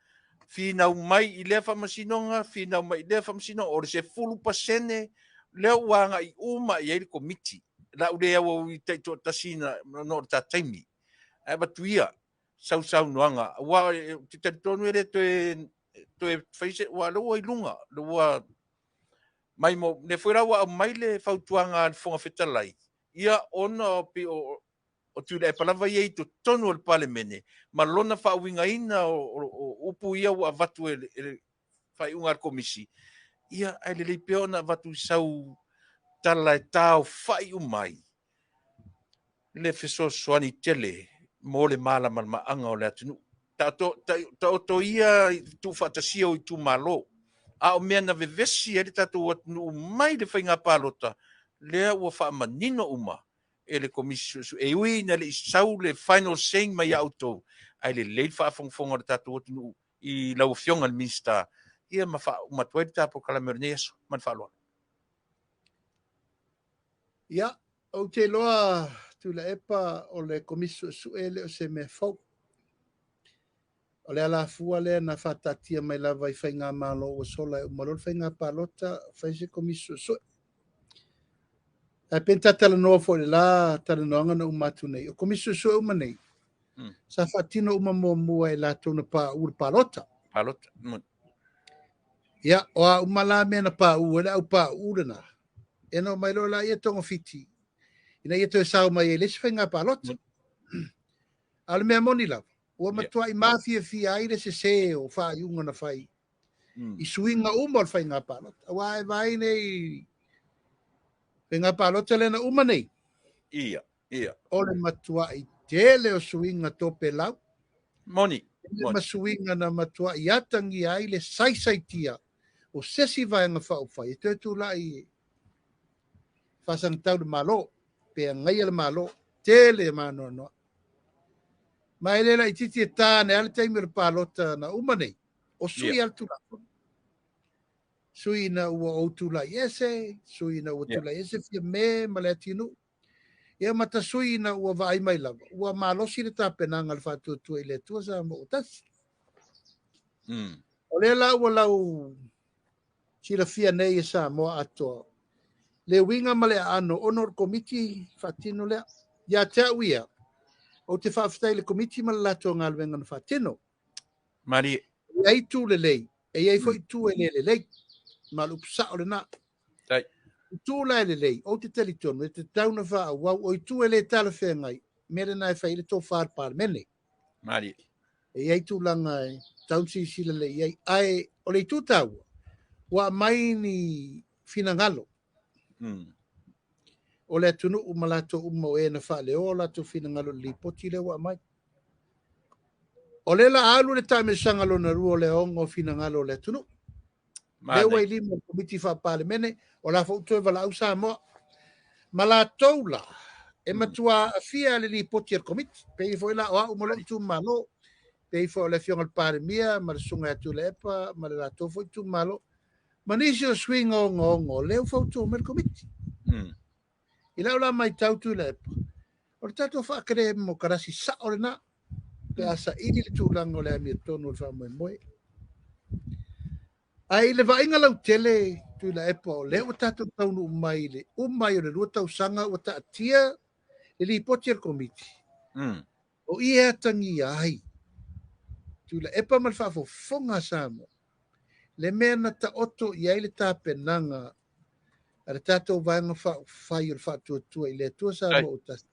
finau mai i lea faamasinoga, finau mai i lea faamasinoga, o le 10% lea ua agai uma i ai le komiti. Lau le auau i taitoatasi na no o le ta taimi. Ae avatu ia, Sausaunoaga aua ou te talitonu e le toe fai se ua lea ua i luga lea ua mai mo lea foi la ua aumai le fautuaga a le Fofoga Fetalai ia ona pei o Tuilaepa lava ia i totonu o le Palemene ma lona faauigaina o upu ia ua avatu e le faaiuga a le Komisi ia ae lelei pea ona avatu i sau tala e taofa'i uma ai le fesoasoani tele mo le malamalamaaga o le atunuu. Taoto ia tuufaatasia o itumalo, a o mea na vevesi ai le tatou atunuu mai le faiga palota, lea ua faamanino uma e le Komisi Suesue. E ui ina le i sau le final saying mai ia outou, ae lelei le faafogafoga o le tatou atunuu i lau Afioga i le Minisita, ia ma faauma atu ai le ta polokalame o lenei aso. Ma le faaaloalo. Ia, ou te iloa Tuilaepa o le Komisi Suesue le o se mea fou. O le alafua lea na faataatia mai lava i faigamalo ua sola e uma loa le faiga palota fai se Komisi Suesue. Ae pe na talanoa foi i le la talanoaga na uma atu nei, o Komisi Suesue uma nei, sa faatino uma muamua e latou na pauu le palota. Palota. Ia, o a uma la mea na pauu e le au pauu lena, e na omai loa la ia togafiti, ina ia toe sao mai ai le isi faiga palota. A o le mea moni lava, ua matuai mafiafia ai le sese o faaiuga na fai i suiga uma o le faiga palota. Aua e vaai nei faiga palota lea na uma nei. Ia, ia. O le matuai tele o suiga topelau. Moni. Ma suiga na matuai atagia ai le saisaitia o se isi vaega faaupufai e toe tulai faasagatau le Malo, pe agaia le Malo, tele maanoanoa. Ma e le laitiiti e ta ane lava le taimi o le palota na uma nei, o sui lava le Tulafono. Sui ina ua ou tulai ese, sui ina ua tulai ese Fiame ma le atinuu. Ia ma ta sui ina ua vaai mai lava, ua malosi le tapenaga o le faatuatua i le Atua Samoa ua tasi. O lea la ua lau silafia nei e Samoa atoa, le uiga ma le aano ona o le Komiti faatino lea. Ia te au ia, ou te faafetai i le Komiti ma le latou galuega na faatino. Malie. E i ai tu lelei, e i ai foi tu e le lelei. Ma le upu sao lena. Tai. O tu la e lelei, ou te talitonu, e tatau na faaauau, o itu e le talafeagai, mea lena e fai ai le tofa a le Palemene. Malie. E i ai tulaga e tatau ona silasila lelei i ai. Ae o le itu taua, ua aumai ni finagalo o le atunuu ma latou uma o e na faaleoa o latou finagalo i le lipoti lea ua aumai. O lea la alu le taamilosaga lona lua o le aoga o finagalo o le atunuu. Lea ua i lima o le Komiti Faa-Palemene, o la foi ua toe valaau Samoa. Ma latou la, e matua aafia le lipoti a le Komiti. Pei foi la o au ma lou itumalo, pei foi o le Afioga i le Palemia ma le Susuga ia Tuilaepa ma le latou foi itumalo, ma nisi o suiga ogaoga o lea ua fautua mai le Komiti. I lau la matau Tuilaepa, o le tatou faakelemokrasi sao lena, pe a saili le tulaga o le amiotonu o le faamoemoe. Ae i le vaaiga lautele Tuilaepa, o lea ua tatou taunuu mai i le uma ai o le 2 tausaga ua taatia le lipoti a le Komiti. O i e atagia ai Tuilaepa ma le faafofoga a Samoa, le mea na taoto i ai le tapenaga a le tatou vaega faaupufai o le faatuatua i le Atua Samoa ua tasi.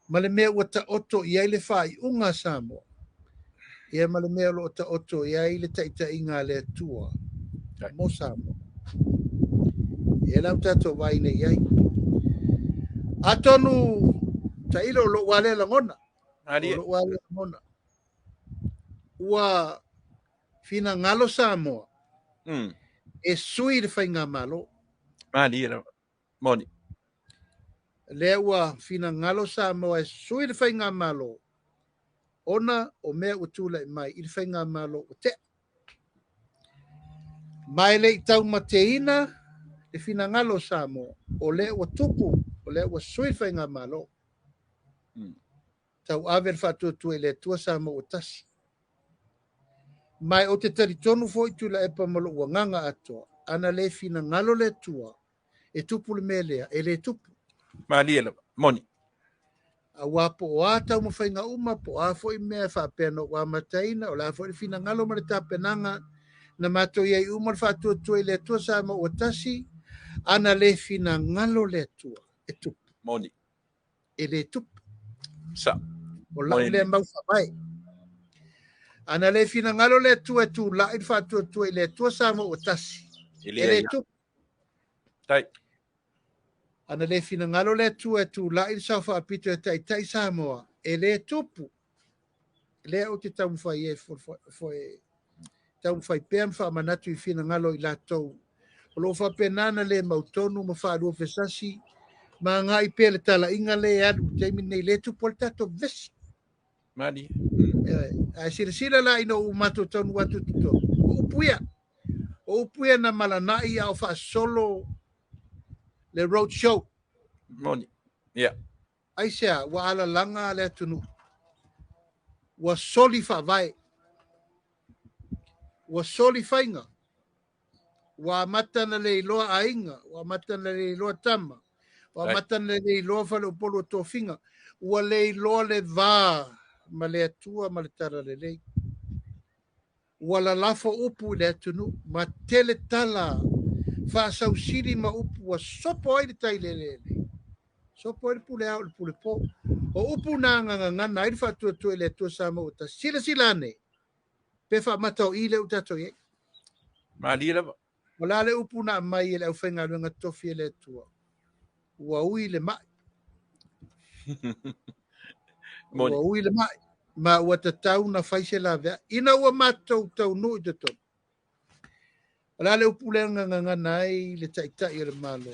Ma le mea ua taoto i ai le faaiuga a Samoa, ia ma le mea o lo o taoto i ai le taitaiga a le Atua mo Samoa. Ia la ua tatou vaai nei i ai. Atonu tailo o lou lea lagona. O lou lea lagona. Ua finagalo Samoa e sui le faigamalo. Malie lava. Moni. Lea ua finagalo Samoa e sui le faigamalo ona o mea ua tulai mai i le faigamalo ua tea. Ma e le i taumateina le finagalo o Samoa, o lea ua tupu, o lea ua sui le faigamalo. Tauave le faatuatua i le Atua Samoa ua tasi. Ma ou te talitonu foi Tuilaepa ma lou agaga atoa, ana le finagalo le Atua e tupu le mea lea, e le tupu. Malie lava. Moni. Auā po o a taumafaiga uma, po o a foi mea e faapea na ou amataina, o le a foi le finagalo ma le tapenaga na matou i ai uma le faatuatua i le Atua Samoa ua tasi, ana le finagalo le Atua e tupu. Moni. E le tupu. Sa. O lau lea mau faavae. Ana le finagalo le Atua e tula'i le faatuatua i le Atua Samoa ua tasi, E e le le ai. tupu. Tai. Ana le finagalo le Atua e tula'i le sao faapito e taitai Samoa, e le tupu. Lea ou te taumafai ai taumafai pea ma faamanatu i finagalo i latou. O loo faapena na le mautonu ma faalua fesasi, ma agai pea le talaiga le e alu i le taimi lenei, le tupu ai le tatou vevesi. Mani. Ae silasila la ina ua matou taunuu atu i totonu. O upu ia. O upu ia na malanai a o faasolo le road show. Moni. Ia. Aisea, ua alalaga le atunuu. Ua soli faavae. Ua soli faiga. Ua amata na le iloa aiga. Ua amata na le iloa tama. Ua amata na le iloa faleupolu o tofiga. Ua le iloa le va ma le Atua ma le talalelei. Ua lalafo upu i le atunuu ma tele tala faasausili ma upu ua sopo ai le tai lelele. Sopo ai le pule ao i le pule po. O upu na ngangangana ai le faatuatua i le Atua Samoa ua tasi. Silasila ane, pe faamata o i le u tatou i ai. Malie lava. O la le upu na aumai e le aufaigaluega totofi e le Atua. Ua ui le mai. Moni. Ua ui le mai. Ma ua tatau na fai se laveai. Ina ua matou taunuu i totonu. O la le upu lea ngangangana ai le taitai o le Malo.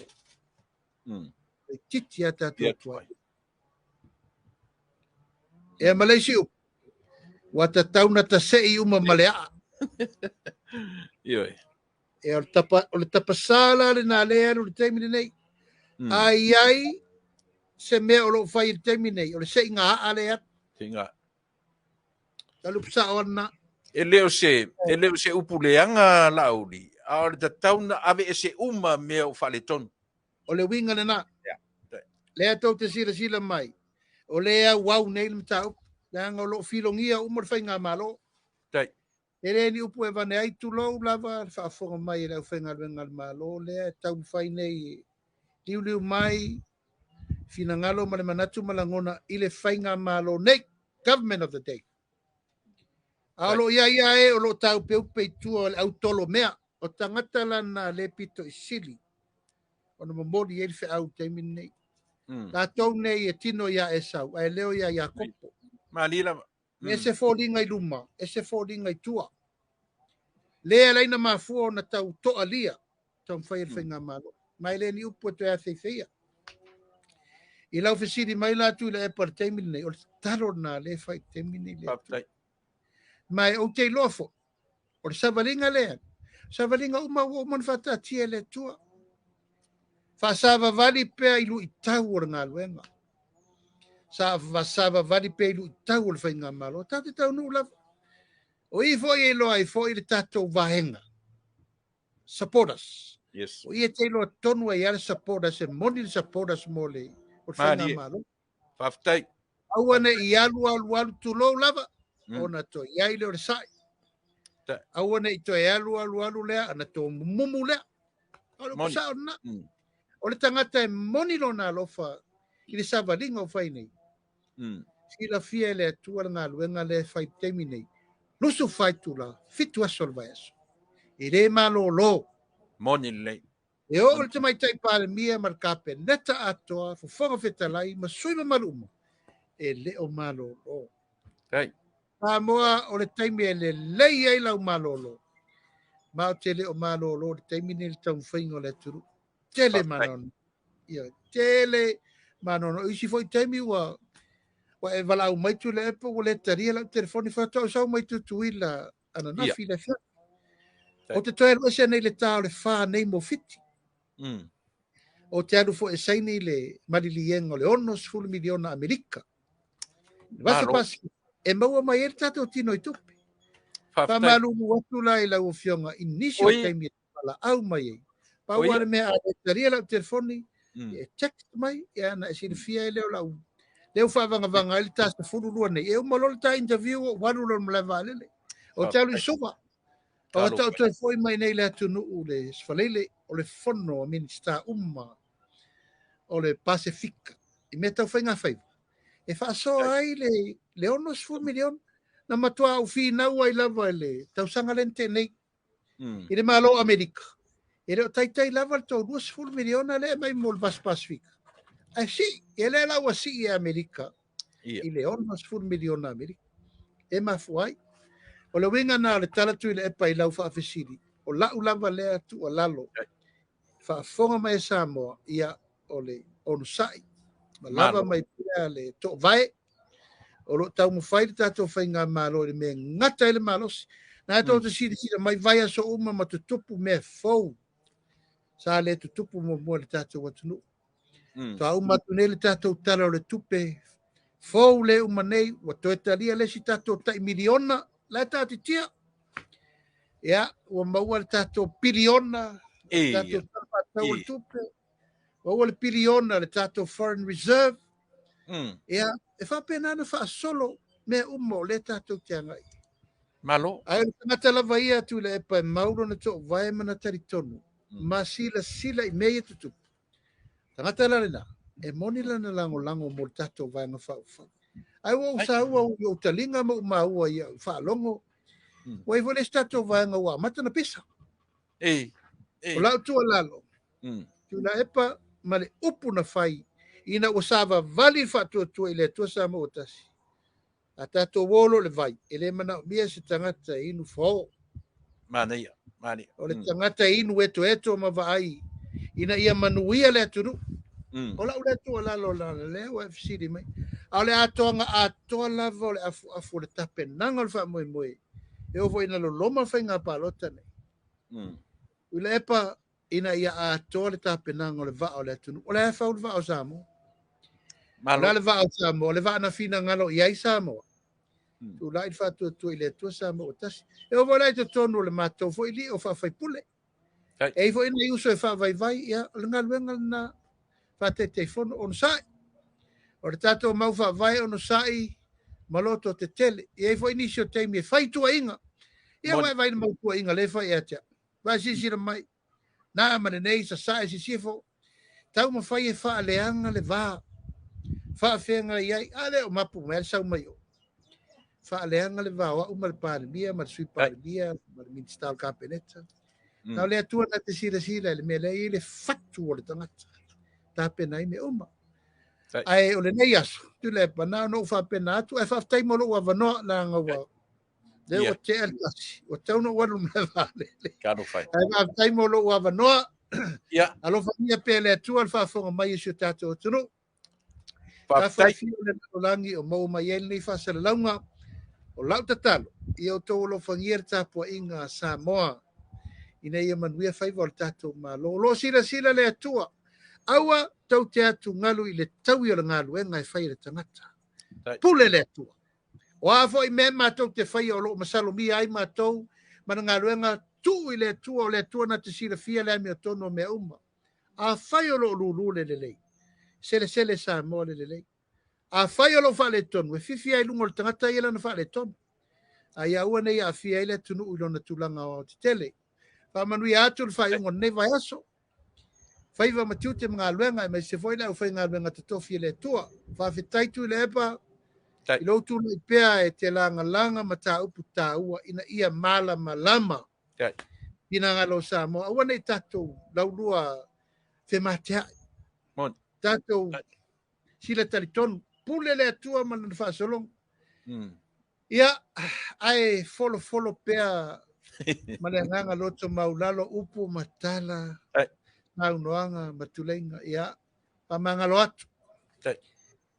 E titi a tatou atu ai. E ma le isi upu. Ua tatau na tasei uma ma le aa. Ioe. E o le tapasā la le nā le alu le taimi lenei. Ai ai se mea o loo fai i le taimi nei. O le seiga aa le atu. Seiga. Talu psa o na. E le o se upu leaga Laauli, a o le tatau na ave e se uma mea o faaletonu. O le uiga lena. Ia. Lea tou te silasila mai. O le auau nei le mataupu. Leaga o loo filogia uma le faigamalo. Tai. E le ni upu e vane ai tulou lava le faafofoga mai e le aufaigaluega a le Malo lea e taumafai nei liuliu mai finagalo ma le manatu ma lagona i le faigamalo nei, government of the day. A o loo ia ia e o loo taupeupe i tua o le autolomea o tagata lana le pito i sili ona momoli ai le feau i le taimi lenei. Latou nei e tino ia Esau, ae leo ia Iakopo. Malie lava. E se foliga i luma, e se foliga i tua. Le alai na mafua ona tau toalia, taumafai e le faigamalo. Ma e le ni upu e toe afeifeia. I lau fesili mai la atu i le epa le taimi lenei, o le tatalo lena le fai i le taimi lenei le atu. Ma e ou te iloa foi, o le savaliga lea, savaliga uma ua uma ona faataatia e le Atua. Faasavavali pea i luitau o le galuega. Savavali pea i luitau o le faigamalo. Tatou te taunuu lava. O i foi e iloa ai foi le tatou vaega. Support us. Yes. O i e te iloa tonu ai le support us, e moni le support us mo le o le faigamalo. Faafetai. Aua ne i alu alu alu tulou lava, ona toe iai le o le sai. Aua ne i toe alu alu alu lea, ana toe mumumu lea. O le Moni. sao lena. O le tagata e moni lona alofa i le savaliga o fai nei. Silafia e le Atua le galuega lea e fai taimi nei. Lusu fai tula, 7 aso o le vaiaso. E le malolo. Moni lelei. E oo le tamaitai Palemia ma le Kapeneta atoa, fofoga fetalai ma sui mamalu uma. E le o malolo. Tai. Samoa o le taimi e lelei ai lau malolo. Ma o te le o malolo le taimi nei le taumafaiga o le atunuu. Tele manono. Ia, tele manono. O isi foi taimi ua e valaau mai tu le epo, ua le talia lau telefoni, faatoa sau mai Tutuila ananafi le afiafi. O te toe alu ese nei le tā o le 4 nei mo Fiti. O te alu foi e saini le maliliega o le 60 miliona Amerika. Vasa Pasifika. E maua mai ai le tatou tino i tupe. Faamalulu atu la i lau afioga i nisi o taimi e valaau mai ai. Pau le mea a le talia lau telefoni, e text mai, e ana e silafia e leo lau Lea ua faavagavaga ai le ta 12 nei. E uma loa le ta interview ou alu loa i le malae vaalele. Ou te alu i Suva. Ou te toe foi mai nei i le atunuu le Sefaleile o le fono a Minisita uma o le Pasefika i mea tau faiga faiva. E faasoa ai le $60 miliona. Na matua ou finau ai lava i le tausaga lea na tea nei. I le Malo o Amerika. E le o taitai lava le tou $20 miliona lea e aumai mo le Vasi Pasefika. Ae sii, e lea la ua sii e Amerika i le $60 miliona Amerika. E mafua ai. O le uiga na o le tala Tuilaepa i lau faafesili, o lau lava lea tuualalo, faafofoga mai e Samoa, ia o le onosai, ma lava mai pea le toovae, o lo o taumafai le tatou faigamalo i le mea e gata ai le malosi. Na tou te silasila mai vaiaso uma ma tutupu mea fou sa le tutupu muamua i le tatou atunuu. Toa uma atu nei le tatou tala o le tupe fou le uma nei, ua toe talia le isi tatou tai miliona, la e taatitia. Ia, ua maua le tatou piliona, le tatou tala faatatau o le tupe, maua le piliona le tatou foreign reserve. Ia, e faapena na faasolo mea uma o lea tatou te agai. Malo. Ae o le tagata lava ia Tuilaepa e mau lona toovae ma na talitonu, ma silasila i mea ia tutupu. Tagata la lena, e moni lana lagolago mo le tatou Vaega Faaupufai. Ae ua ou saua i ou taliga ma ou maua i au faalogo, ua i ai foi le isi tatou vaega ua amata na pisa. O lau tuualalo, Tuilaepa ma le upu na fai ina ua savavali le faatuatua i le Atua Samoa ua tasi, a tatou o loa i le vai, e le manaomia se tagata e inu fao. Manaia, manaia. O le tagata e inu etoeto ma vaai ina ia manuia le atunuu. O lau lea tuualalo la lea ua e fesili mai. A o le atoaga atoa lava o le afuafu o le tapenaga o le faamoemoe, e oo foi ina loloma le faiga palota nei. Tuilaepa ina ia atoa le tapenaga o le vaa o le atunuu. O le a fau le vaa o Samoa? O le a le vaa o Samoa? O le vaa na finagalo i ai Samoa. Tulai le faatuatua i le Atua Samoa ua tasi. E oo foi la i totonu o le matou foi lio faafaipule. E i ai foi nai uso e faavaivai, ia, o le galuega lena faataitaifono onosai. O le tatou mau faavae onosai ma loto tetele. E i ai foi nisi o taimi e fai tuuaiga. Ia, ua e vaai i le mau tuuaiga lea e fai ia te au. Vai silasila mai, na ma lenei sasae sisifo, taumafai e faaleaga le va, faafeagai ai, a lea o mapu mai le sau mai o. Faaleaga le va o au ma le Palemia, ma le Sui Palemia, ma le Minista o le Kapeneta. Na o le Atua na te silasila i le mea lea e i ai le fatu o le tagata, tapena ai mea uma. Ae o lenei aso, Tuilaepa, na ona ou faapena atu, ae faafetai mo lou avanoa, leaga ua lea ua tea le tasi, ua tatau ona ou alu i le malae vaalele. Ae faafetai mo lou avanoa. Alofagia pea le Atua le faafofoga mai o si o tatou atunuu. Faafetai o le lalolagi o maua mai ai lenei faasalalauga. O lau tatalo, ia outou alofagia le tapuaiga a Samoa ina ia manuia faiva o le tatou Malo. O lo o silasila le Atua, aua tou te atugalu i le taui o le galuega e fai e le tagata. Pule le Atua. O a foi mea matou te faia o lo o masalomia ai matou ma le galuega, tuu i le Atua, o le Atua na te silafia le amiotonu o mea uma. Afai o lo o lulu le lelei, selesele Samoa le lelei. Afai o lo o faaletonu, e fifi ai i luga o le tagata ia lana faaletonu. A ia aua ne i aafia ai le atunuu i lona tulaga aoaotetele. Faamanuia atu le faaiuga o lenei vaiaso. Faiva ma tiute ma galuega, aemaise foi le aufaigaluega totofi e le Atua. Faafetai Tuilaepa i lou tulai pea e te lagalaga mataupu taua ina ia malamalama finagalo o Samoa. Aua ne i tatou laulua femateai. Tatou sila talitonu, pule le Atua ma lana faasologa. Ia, ae folofolo pea ma le agaga loto maulalo upu ma tala, saunoaga ma tuleiga. Ia, faamagalo atu.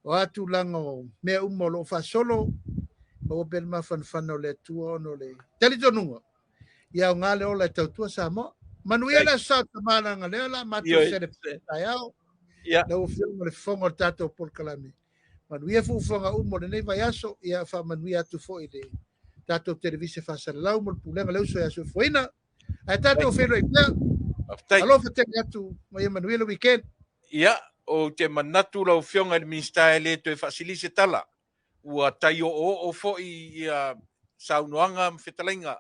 O a tulaga o mea uma o lo o faasolo, maua pea le mafanafana o le Atua ona o le talitonuga. Ia aoga le ola e tautua Samoa. Manuia le aso Sa o Tamalanga lea o le a matou celebrate taeao. Lau Afioga i le Fofoga o le tatou polokalame. Manuia fuafuaga uma o lenei vaiaso. Ia faamanuia atu foi i le tatou televise faasalalau ma le pulega le uso ia soifuaina. Ae tatou feiloai pea. Alofa tele atu ma ia manuia le weekend. Ia, Ou te manatu lau Afioga i le Minisita e le toe faasili se tala. Ua tai oooo foi ia saunoaga ma fetalaiga.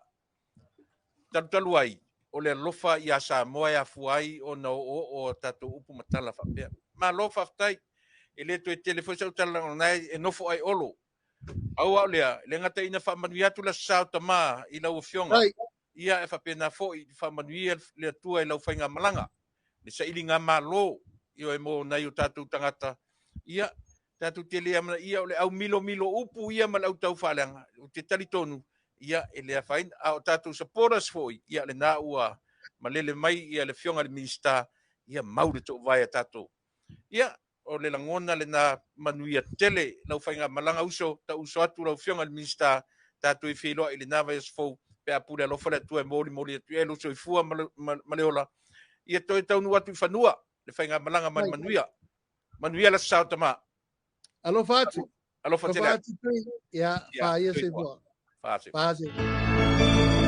Talutalu ai, o le alofa ia Samoa e afua ai ona oooo a tatou upu ma tala faapea. Malo faafetai. E le toe tele foi sau tala leaga e nofo ai Olo. Pau lava o lea, e le gata ina faamanuia atu le Aso Sa o Tama i lau Afioga, ia e faapena foi faamanuia le Atua i lau faigamalaga, le sailigamalo, ioe, mo nai o tatou tagata, ia, tatou te le amanaia o le au milomilo upu ia ma le au taufaaleaga, ou te talitonu, ia, e le afaina. A o tatou supporters foi, ia, lena ua malele mai ia le Afioga i le Minisita, ia mau le toovae a tatou. Ia, o le lagona lena, manuia tele lau faigamalaga uso, tauuso atu lau Afioga i le Minisita, tatou e feiloai i lena vaiaso fou, pe a pule alofa le Atua e molimoli atu i ai lou soifua ma le ola, ia toe taunuu atu i fanua le faigamalaga ma le manuia. Manuia le Aso Sa o Tama. Alofa atu. Alofa tele atu. Ia, faia soifua. Faia soifua.